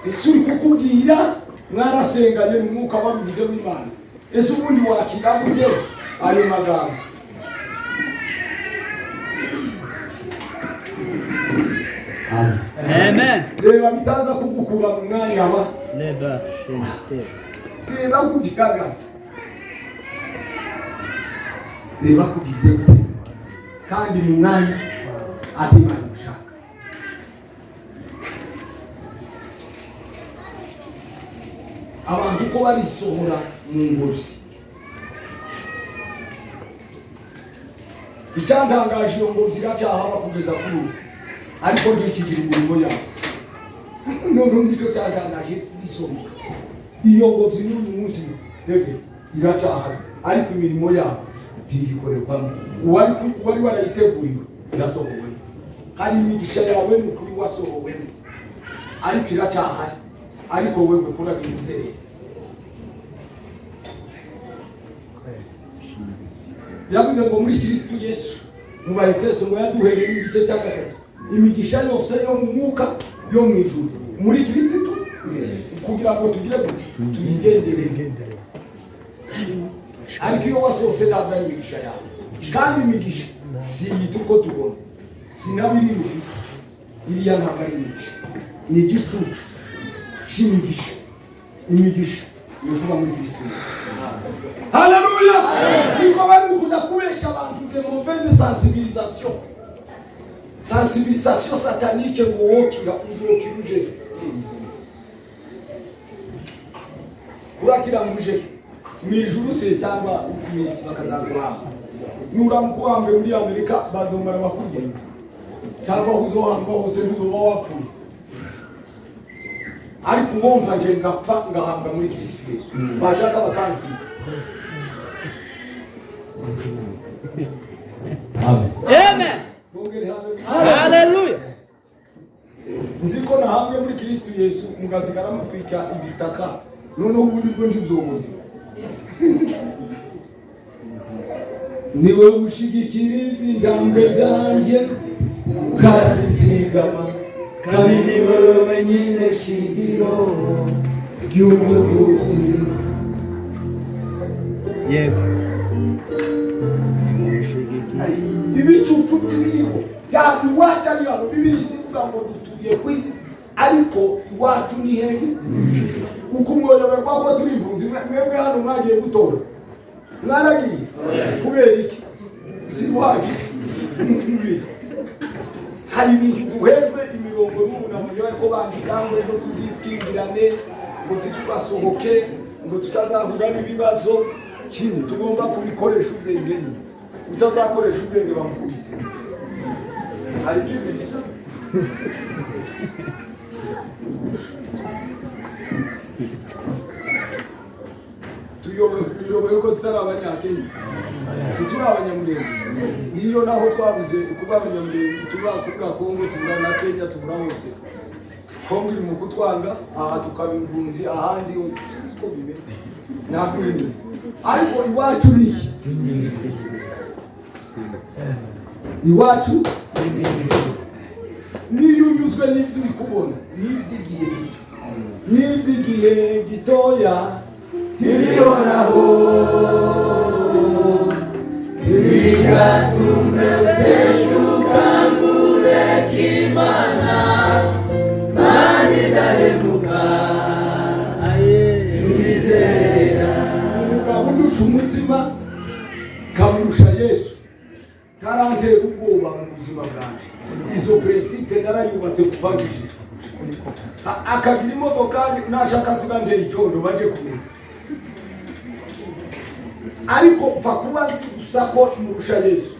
Ese uri kukubwira mwarasenganye mu mwuka babivuze w'Imana? Ese ubundi wakira gute ayo magambo? Amen. Amen. Reba bitaza kugukura mu mwanya wa Leba. Reba kugihagaze, reba kugize gute, kandi mu mwanya ati Imana gushaka. Abantu uko barisohora mu ngobyi. Icyantangaje, iyo ngobyi iracyahaba kugeza kuri ubu, ariko ntikigira umurimo yawo. Noneho nicyo cyantangaje bisoma, iyo ngobyi n'uyu munsi reve iracyahari, ariko imirimo yabo ntigikorerwamo. Uwari warayiteguriwe yasohowemo. Hari imigisha yawe ni ukuri wasohowemo, ariko iracyahari, ariko wewe kuragira uzerera. Yavuze ngo muri Kristo Yesu, mu Baefeso, ngo yaduhereye n'igice cya gatatu imigisha yose yo mu mwuka yo mu ijuru muri Kristo, kugira ngo tugire gute? Tuyigendere. Ariko iyo wasohotse ntabwo ari imigisha yawe. Kandi imigisha si iyi uko tubona, si na biriya ufite. Iriya ntabwo ari imigisha, ni igicucu cy'imigisha. Imigisha ni ukuba muri Kristo Yesu. Haleluya! Niko bari mu kujya kubesha abantu de mauvaise sensibilisation, sensibilisation satanique, ngo wokira, uzokira uje kurakira ngo uje mu ijuru se cyangwa mu isi bakazaguhamba? Nuramuka uhambwe muri Amerika, bazomara bakurya, cyangwa aho uzohambwa hose ntuzoba wapfuye. Ariko uwumva nje ngapfa ngahambwa muri Kristo Yesu, bashaka bakantwika. Amen. Amen. Bongere haleluya. Hallelujah. Nzi ko nahambwe muri Kristo Yesu, mugasigara mutwika ibitaka. Noneho ubundi bwo ntibyobozi. Niwe ushigikiriza intambwe zanjye ukazizigama, kandi ni wowe wenyine shingiro ry'ubu buzima. Yego. Ibicucu by'ibiriho ntabwo iwacu ari hano. Bibiliya ivuga ngo dutuye ku isi, ariko iwacu ni hehe? Uko umwoyoberwa ko turi impunzi. Mwebwe hano mwagiye gutora? Mwaragiye kubera iki? Si iwacu. Hari ibintu duhejwe imirongo n'ubunamuro bariko bandika ngo ejo tuzitwingirane, ngo ntitugasohoke, ngo tutazahura n'ibibazo. Kini tugomba kubikoresha ubwenge nyine. Utazakoresha ubwenge bamukubite. Hari ikindi gisa. Tuyoboye ko tutari Abanyakenya, tituri Abanyamurenge. Niyo naho twabuze kuba Abanyamurenge, tuba kubura Kongo, tubura na Kenya, tubura hose. Kongo iri mu kutwanga, aha tukaba impunzi, ahandi uko bimeze nakwemeye, ariko iwacu ni iwacu. Niyo unyuzwe n'ibyo uri kubona, n'iby'igihe gito, n'iby'igihe gitoya ntibihoraho. Ntibigatume uteshuka ngo ureke Imana, Mana idahemuka, twizera. Umugabo undusha umutima kamurusha Yesu tarantera ubwoba mu buzima bwanjye. Izo principe narayubatse kuva nkijijwe. Akagira imodokari nashaka ziba ndeye icondo baje kumeza, ariko pfa kuba nzi gusa ko murusha Yesu.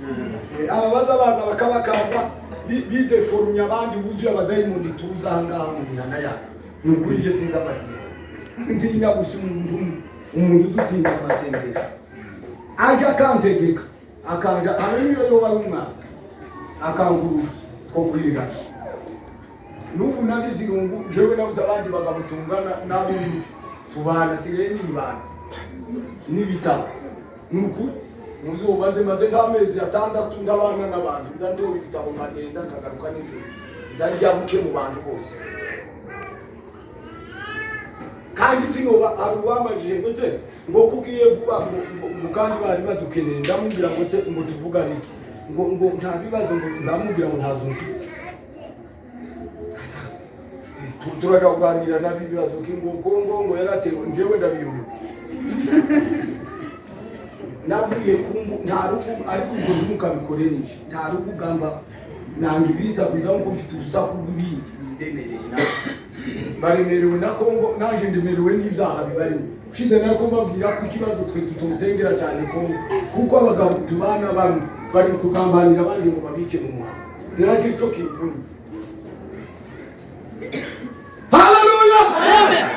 Aba baza baza bakabakamba bideforumye, abandi buzuye abadayimoni. Tuza ahangaha mu mihana yacu, ni ukuri njye sinzi amateka, ntinya gusa umuntu umwe, umuntu uzi utinda amasengesho, aje akantegeka, akanja hamwe niyo yoba ari umwana akangurura two kwirigana. N'ubu nagize irungu jewe, nabuze abandi bagabo tungana n'abo tubana, sigaye nibana n'ibitabo. Ni ukuri muzubaze, maze nk'amezi 6 ndabana n'abantu, nza ndeba ibitabo, nkagenda nkagaruka nijoro, nza njya buke mu bantu bose. Kandi sinoba hari uwambajije ngo se ngo kugiye vuba ngo kandi bari badukeneye. Ndamubwira ngo se ngo tuvugane iki? Ngo nta bibazo, ngo ndamubwira ngo ntabwo mfite. Turaja kuganira nabi ibibazo ki ngo Kongo ngo yaratewe, njyewe ndabiyobewe. Nabwiye kumbu nta rugo, ariko ubwo ntimukabikore nije, nta rugo ugamba nanga ibiza kuza ngo mfite urusaku rw'ibindi bindemereye. Nawe baremerewe na Kongo, naje ndemerewe n'ibyaha bibarimo. Ushize nako mbabwira ko ikibazo twe tutosengera cyane Kongo, kuko abagabo tubana bamwe bari kugambanira abandi ngo babice mu muhanda. Nacyo cyo kimvuna. Haleluya, amen,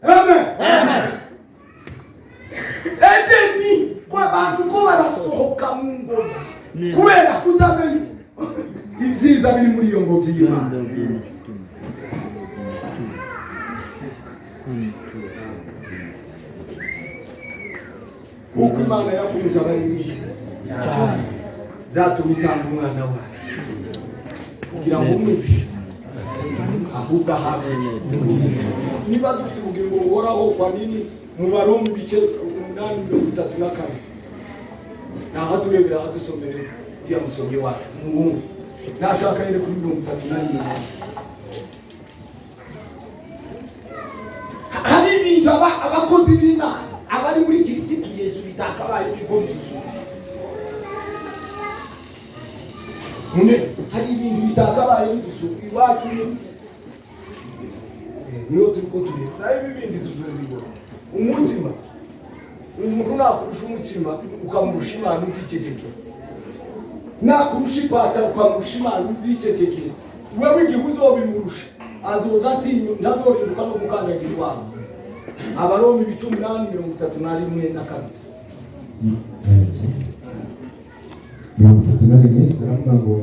amen. Edeni ko abantu ko barasohoka mu ngobyi kubera kutamenya ibyiza biri muri iyo ngobyi y'Imana. Kuko Imana yakunze abari mu isi cyane, byatumye itanga umwana wayo kugira ngo umwize ahubwo ahabwe. Niba dufite ubugingo buhoraho, kwa nini mu Baroma ibice 8 34 naho turebera hadusomere uriya musomyi wacu umuhungu nashaka yere kuri 31? Hari ibintu abakozi b'Imana abari muri Kirisitu Yesu bitakabaye biriko bizuma mune. Hari ibintu bitakabaye bidusumba iwacu niyo turiko tureba, naho ibi bindi tuzobibona. Umutima, umuntu nakurusha umutima ukamurusha Imana, uzicecekera. Nakurusha ipataro ukamurusha Imana, uzicecekera. Wewe igihe uzobimurusha azoza atinya, ntazorinduka no gukandagira iwawe. Abaroma ibice 8 31 na 2. 31 aravuga ngo: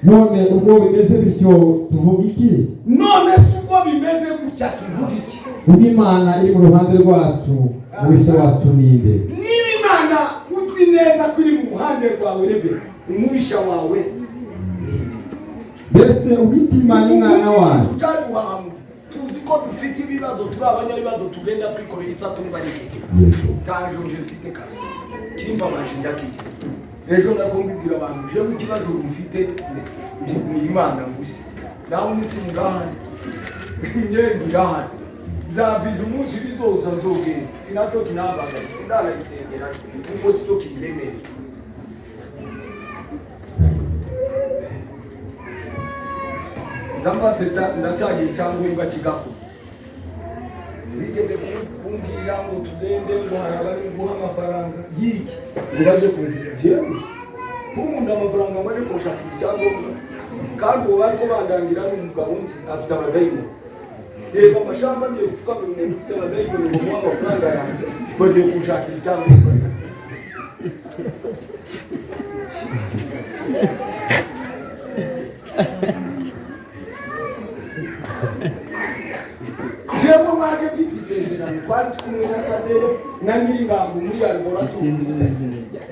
"None ubwo bimeze bityo tuvuga iki?" None se ubwo bimeze gutya tuvuga iki? Ubwo Imana iri mu ruhande rwacu, umubisha wacu ninde? Niba Imana uzi neza ko iri mu ruhande rwawe, reve umubisha wawe ninde? Mbese ubwo itimana umwana wayo Tutaduhamu tuzi ko dufite ibibazo, turi abanyabibazo, tugenda twikoreye isatumba n'ikeke. Tajo nje mfite kabisa kimbabaje, ndakizi. Ejo nako mbibwira abantu, jewe ikibazo mufite ni Imana gusa, naho umutsima urahari, imyenda irahari, byavize umunsi bizoza nzogenda. Sinacyo kinambaga, sindanayisengera kuko sicyo kindemereye. Nza mbasetsa, ndacyagira icyangombwa kigakora. Bigeze kumbwira ngo tugende, ngo hari abari guha amafaranga yiki ngo baje kungira jewe kunkunda amafaranga ngo aje kunshakira icyangombwa, kandi uwo bariko bandangira n'umugabo nzi afite abadayimoni. Reba amashamba ngiye gupfukamira umuntu ufite abadayimoni ngo muhe amafaranga yanjye, bagiye kunshakira icyangombwa. Jewe waje mfite isezerano, twari kumwe na Tadeyo na Nyiringango muri arborato.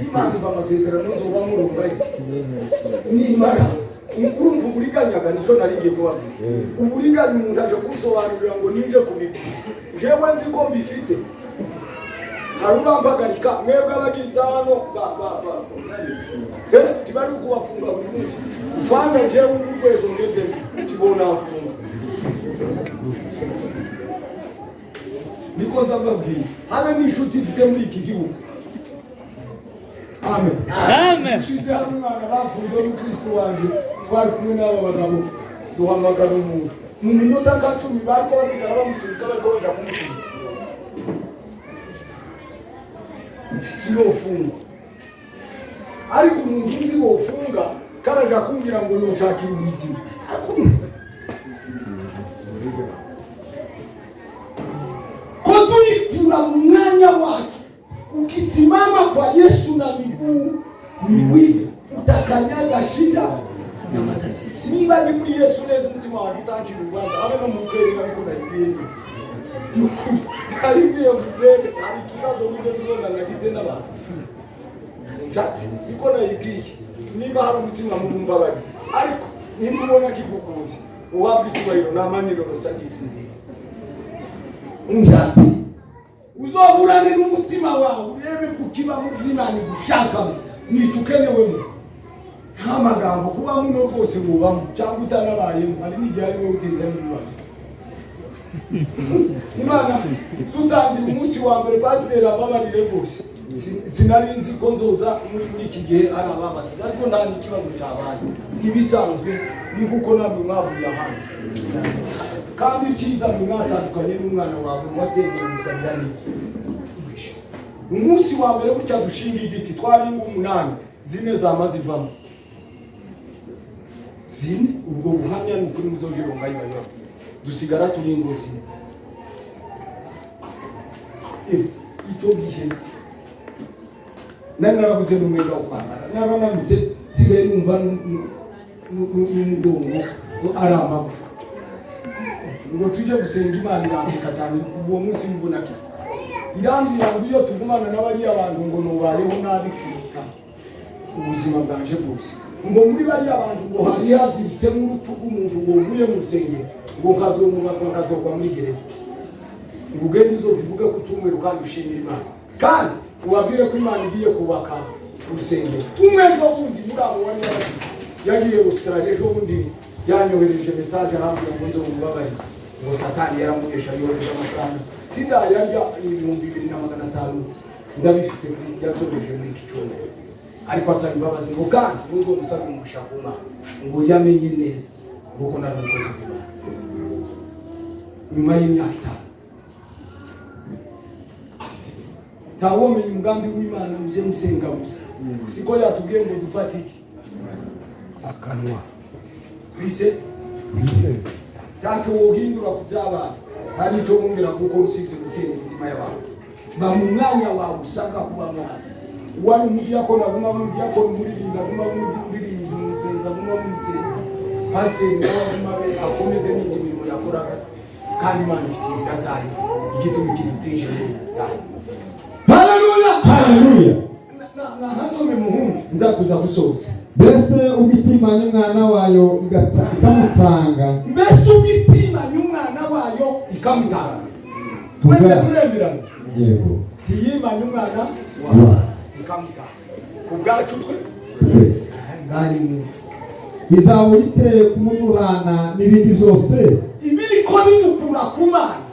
Imana amasezerano nzoba murongayo nimara urumva uburiganyaga, nicyo nari ngiye kubabwira. Uburiganya, umuntu aje kunsobanurira ngo ninje kubigura, jewe nzi ko mbifite. Hari urampagarika, mwebwe abagize hano tibari kubafunga buri munsi. Kwanza jewe urwego ngezemo tibona mfunga, niko nza mbabwira. Habe n'inshuti mfite muri iki gihugu. Amen, amen. Ushize hano umwana bafunze n'umukristo wanje, twari kumwe n'aba bagabo. Duhamagara umuntu mu minota nka 10, bariko basigara bamusunika, bariko baja kumusunika. Sinofungwa, ariko umuntu uzi wofunga karaja kumbwira ngo yoshakira ubuzima, ariko ko turikura mu mwanya wacu. Ukisimama kwa Yesu na miguu miwili utakanyaga shida na matatizo. Niba ndi muri Yesu neza, umutima wanjye utancira urubanza, habe no mu bwenge, ariko nayibwiye neza. Nukuri nayibwiye mu bwenge. Hari ikibazo wigeze ubona nagize n'abantu ati niko nayibwiye. Niba hari umutima mubumbabarire, ariko nimba ubona kigukunze, uhabwa icyubahiro n'amanyiro gusa, ndisinzira. Njati uzoburane n'umutima wawe, urebe kukiba mu by'Imana igushakamo, nicyo ukenewemo. Nta magambo kuba muno rwose wubamo cyangwa utanabayemo, hari n'igihe ari wowe uteza n'ibibazo. Imana dutangira umunsi wa mbere, pasiteri ababarire rwose, sinari nzi ko nzoza muri iki gihe ari ababasize, ariko nta n'ikibazo cyabaye, ibisanzwe ni kuko namwe mwavuye ahandi, kandi icyiza mwe mwatandukanye n'umwana wawe wasengeye umusabira n'iki. Umunsi wa mbere gutya dushinga igiti, twari 8, 4 zama zivamo 4. Ubwo buhamya ni ukuri muzojironga yibabwira, dusigara turi ingo 4. Icyo gihe nari narabuze n'umwenda wo kwambara, narananutse, nsigaye numva n'umugongo ari amagufa. Ngo tujye gusenga, Imana iranseka cyane. Kuva uwo munsi mbona kiza, irambwira ngo iyo tugumana n'abariya bantu ngo nubayeho nabi kuruta ubuzima bwanje bwose. Ngo muri bariya bantu ngo hari haziritse nk'urupfu rw'umuntu ngo nguye mu rusengero, ngo nkazomubatwa, nkazogwa muri gereza. Ngo ugende uzobivuge ku cyumweru kandi ushimire Imana, kandi ubabwire ko Imana igiye kubaka urusengero. Umwe ejo bundi muri abo wari waragiye yagiye Australia, ejo bundi yanyohereje message arambwira ngo nzo mubabarire, ngo Satani yaramugesha, yohereje amafaranga sindayarya, 2500 ndabifite yabyohereje muri iki cyumweru, ariko asaba imbabazi ngo kandi nubwo musaba umugisha ku Mana, ngo yamenye neza ngo nari umukozi w'Imana nyuma y'imyaka 5. Ntawomenya umugambi w'Imana, muze musenga gusa. Siko yatubwiye ngo dufate iki? Akanwa. Twise ntacyo wohindura ku byabaye, nta n'icyo wongera kuko usibye gutsinda imitima y'abantu. Ba mu mwanya wawe usabwa kuba mwana. Uwari umudiyakoni aguma umudiyakoni, umuririmbyi aguma umuririmbyi, umusenzi aguma umusenzi, pasiteri nawe aguma abe akomeze n'indi mirimo yakoraga, kandi Imana ifite inzira zayo igituma ikintu utinjira. Haleluya, Haleluya. Nahasome muhumvi, nza kuza gusoza. Mbese ubwo itimanya umwana wayo ikamutanga, Mbese ubwo umwana wayo ikamutanga, twese turemerana? Yego. Tiyimanye umwana wayo ikamutanga ku bwacu twe twese. Ngari mu Izaba iteye kumuduhana n'ibindi byose. Ibiriko bidukura ku Mana,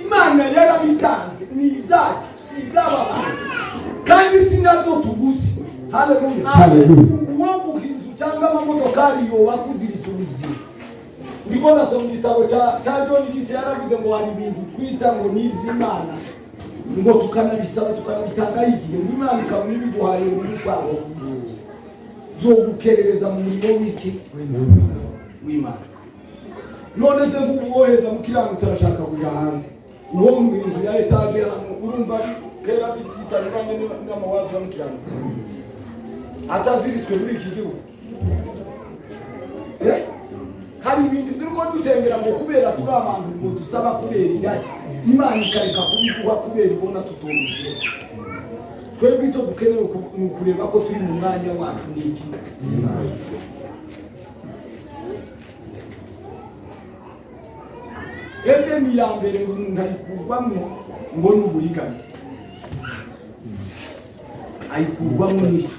Imana yarabitanze, ni ibyacu, si iby'aba bantu, kandi si nabyo tuguze. Haleluya. Haleluya. Uwo guha inzu cyangwa amamodokari yoba kuzirisa ubuzima. Ndiko ndasoma igitabo cya John Lisi, yaravuze ngo hari ibintu twita ngo ni iby'Imana, ngo tukanabisaba, tukanabitangaho igihe, ngo Imana ikabona ibiguhaye ngo umutwaro ku isi zogukerereza mu murimo w'iki w'Imana. None se ngubu woheza mukiranutsi arashaka kuja hanze, uwo mu inzu ya etaje hano, urumva kera bitanyuranye n'amawazo ya mukiranutsi ataziritswe muri iki gihugu. Hari ibintu turiko dusengera ngo kubera turi abantu, ngo dusaba kubera irari, Imana ikareka kubiguha kubera ibona tutoruje. Twebwe icyo dukeneye ni ukureba ko turi mu mwanya wacu n'iki. Edeni ya mbere ngo umuntu ayikurwamo ngo ni uburiganya, ayikurwamo n'icyo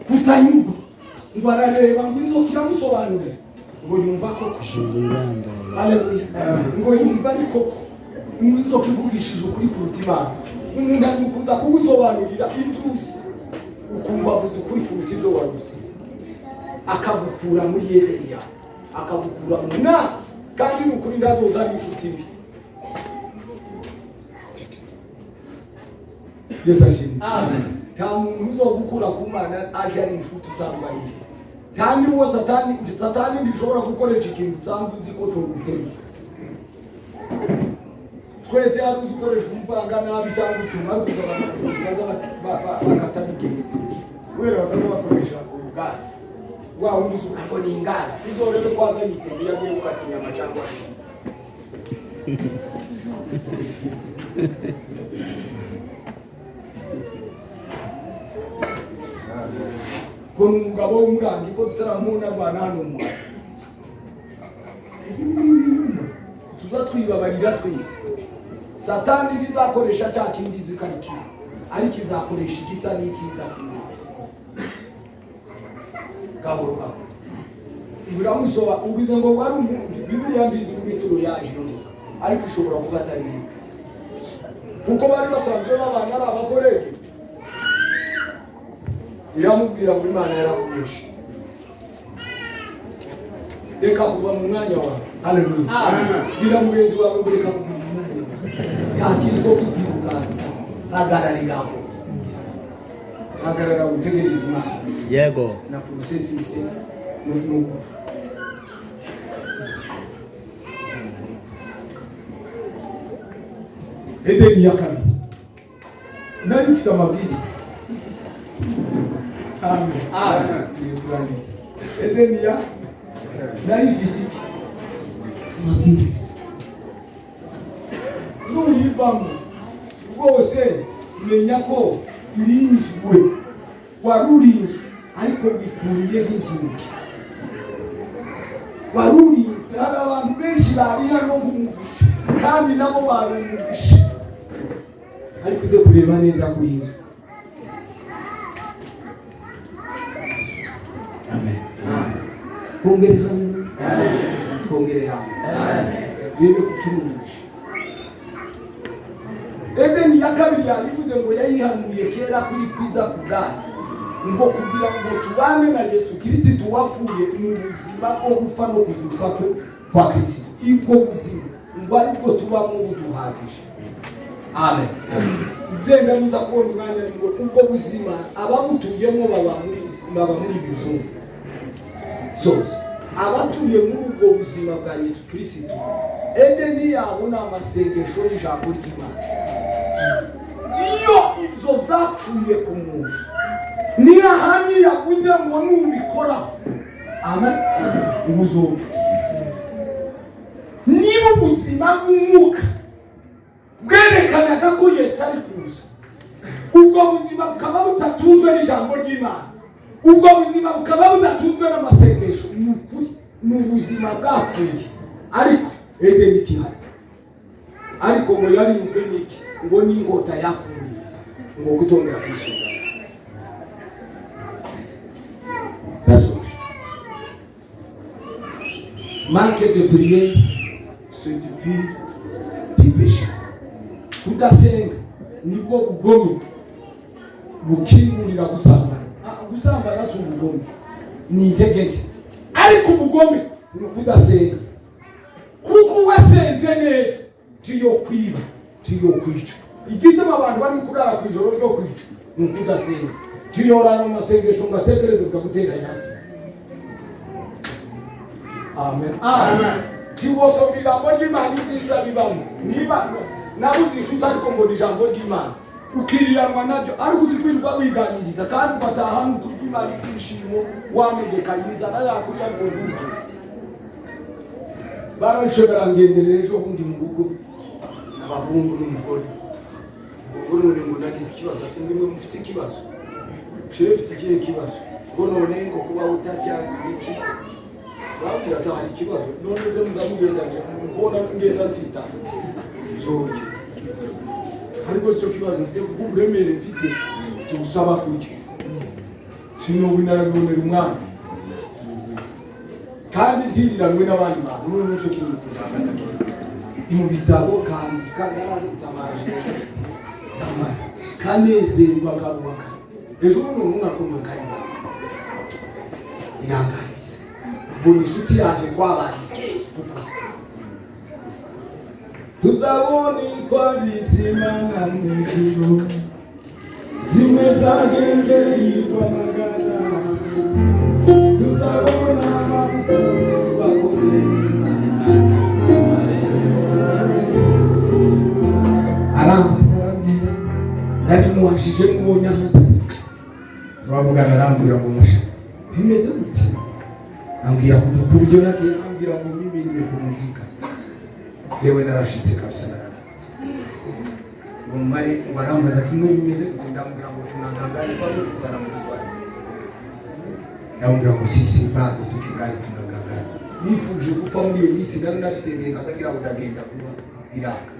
kutanyurwa, ngo arareba ngo inzoka iramusobanurira, ngo yumva koko. Haleluya. Ngo yumva ari koko inzoka ivugishije ukuri kuruta Imana. Umuntu ari kuza kugusobanurira ituze, ukumva avuze ukuri kuruta ibyo wari uzi, akagukura muri Edeni yawe. Akagukura mu nama, kandi ni ukuri ndazoza ari inshuti mbi. Yesu ashimwe. Amen. Nta muntu uzogukura ku Mana aje ari inshuti usanga ari mbi. Kandi uwo Satani ntishobora gukoresha ikintu usanga uzi ko coguteza. Twese hari uzi ukoresha umupanga nabi cyangwa icyuma, ariko uza abantu baza bakata bigenze. Kubera bataza bakoresha ubugari. Wa wundi uzi ngo ni ingari. Uzorebe ko aza yiteguye agiye gukata inyama cyangwa iki. Ngo ni umugabo w'umurangi ko tutaramubona rwana hano mu Rwanda. Tuza twibabarira twese. Satani ntizakoresha cya kindi izi ko ari kibi, ariko izakoresha igisa n'icyiza ku muntu. Gahoro gahoro. Biramusoba, ubize ngo wari umuntu, Bibiliya ngizi ku bituro yaje iyo nzoka, ariko ishobora kuba atari yo. Kuko bari basanzwe babana ari abagore. Iramubwira ngo Imana yarakunesha. Reka kuva mu mwanya wawe. Haleluya. Amen. Bwira mugenzi wawe ngo reka kuva mu mwanya wawe. Nta kindi ko kwirukansa. Hagarariraho. Hagarara utegereze Imana. Yego. Na processes no gupfa. Edeni ya kabiri nayo ifite amabwiriza. Amen. Amen. Ni kurangiza. Edeni ya nayo ifite amabwiriza. Nuyivamo rwose menya ko irinzwe, wari urinzwe ariko wikuriye nk'inzugi. Wari urinzwe. Hari abantu benshi bari hano nk'umugisha kandi nabo bari umugisha, ariko uze kureba neza kuri inzu. Amen. Twongere hamwe. Twongere hamwe. Rebe kukiri umugisha. Edeni ya kabiri yabivuze ngo yayihanuye kera kuri kwiza ku bwacu, ngo kugira ngo tubane na Yesu Kristo wapfuye mu buzima bwo gupfa no kuzuka kwe kwa Kristo. Ubwo buzima ngo aribwo tubamo buduhagije. Amen. Ugenda muza kubona umwanya ngo ubwo buzima ababutuyemo baba muri ibi bizungu zose. Abatuye muri ubwo buzima bwa Yesu Kristo, Edeni yabo ni amasengesho y'ijambo ry'Imana. Iyo ibyo zapfuye ku muntu, ni ahandi yavuze ngo nubikoraho, amen, ubuzopfa. Niba ubuzima bw'umwuka bwerekanaga ko Yesu ari kuza, ubwo buzima bukaba butatunzwe n'ijambo ry'Imana, ubwo buzima bukaba budatunzwe n'amasengesho, ni ukuri ni ubuzima bwapfuye. Ariko Edeni ikihari, ariko ngo yarinzwe n'iki? Ngo n'inkota yakumiriye, ngo kutongera kwisubira. Ndasoje. Manque de prière, c'est du pire du péché. Kudasenga nibwo bugome bukingurira gusambana. Gusambana si ubugome, ni intege nke, ariko ubugome ni ukudasenga. Kuko uwasenze neza tiyo kwiba, tiyo kwica. Igituma abantu bari kurara ku ijoro ryo kwica ni ukudasenga. Tiyorara mu masengesho ngo atekereze bikagutera hasi. Amen. Amen. Tiwosoma ijambo ry'Imana ibyiza bibamo. Niba nabuze inshuti ariko mbona ijambo ry'Imana, ukiriranwa nabyo, ariko uzi kwirirwa wiganiriza kandi ugataha n'ukuri kw'Imana ibyishimo wamegekanye na yakuri ariko ntuzu. Baranshe barangenderera ejo bundi mu rugo abahungu n'umugore. Ubwo none ngo nagize ikibazo, ati nimwe mufite ikibazo. Jewe mfite ikihe kibazo? Ngo none ngo kuba utarya ibiki. Bambwira ati hari ikibazo, none se muzamugenda mbona ngenda nsitara. Zorya. Ariko cyo kibazo mfite kuko uburemere mfite kigusaba kurya. Sinobu narabibonera umwana. Kandi ntiriranwe n'abandi bantu, none cyo kintu kuzagana. Mu bitabo kandi naranditse amaje. Amara. Kanezerwa karubaka. Ejo bundi umuntu akomeye kayibaza. Iranganiza. Mbona inshuti yanjye twabaye kuko Tuzabona itwagise Imana mu ijuru, zimwe zagendeye Rwamagana. Tuzabona abakuru bakorera Imana. Arambaza, arambwira, narimuwashije mubonye ahandi turavugana, arambwira ngo musha bimeze gutya, ambwira ku buryo yagiye, arambwira ngo mimi nimepumzika, yewe narashitse kabisa, narananutse. Ngo mare ngo arambaza ati mwe bimeze gute? Ndamubwira ngo tunagangana, bado tuvugana mu Kiswahili, ndamubwira ngo sisi bado tukingali tunagangana. Nifuje gupfa muri iyo minsi, nari nabisengeye nkazagira ngo ndagenda vuba, biranga.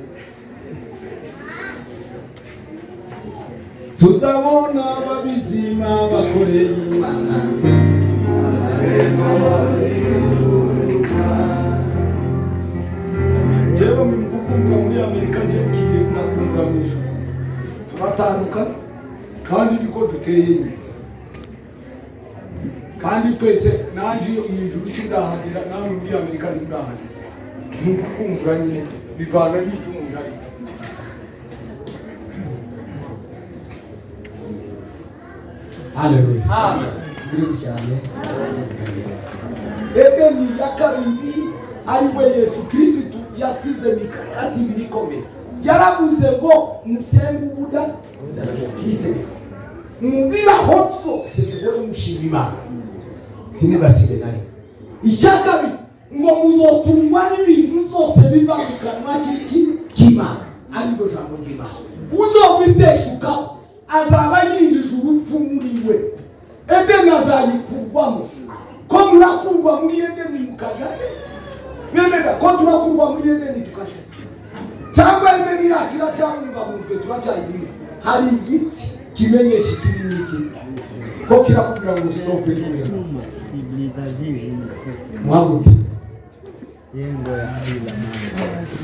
Tuzabona ababizima bakoreye Imana. Njyewe mu gukundwa muri Amerika, nje ngiye nakundwa mu ijuru, turatandukana kandi niko duteye nyine. Kandi twese, nanjye iyo mu ijuru sindahagera, namwe muri Amerika ntimurahagera. Ni ugukumbura nyine, bivana n'icyo umuntu arimo. Haleluya, biri cyane. Edeni ya kabiri, ari we Yesu Kirisitu, yasize mikakati ibiri ikomeye. Yaravuze ngo musenge ubuda yitegeko mubibaho byose muhore mushima Imana, ntimugasibe na rimwe. Icya kabiri ngo muzotungwa n'ibintu byose biva mu kanwa k'iki k'Imana, ariryo jambo ry'Imana. Uzobiteshukaho azaba yinjije urupfu muri we, Edeni azayikurwamo. Ko murakurwa muri Edeni mukajya he? Mwene ko turakurwa muri Edeni tukajya, cyangwa Edeni yacu iracyabungabunzwe, turacyayirimo? Hari igiti kimenyesha ikibi n'iki, ko kirakubwira ngo stop, ntureba. Muhaguruke.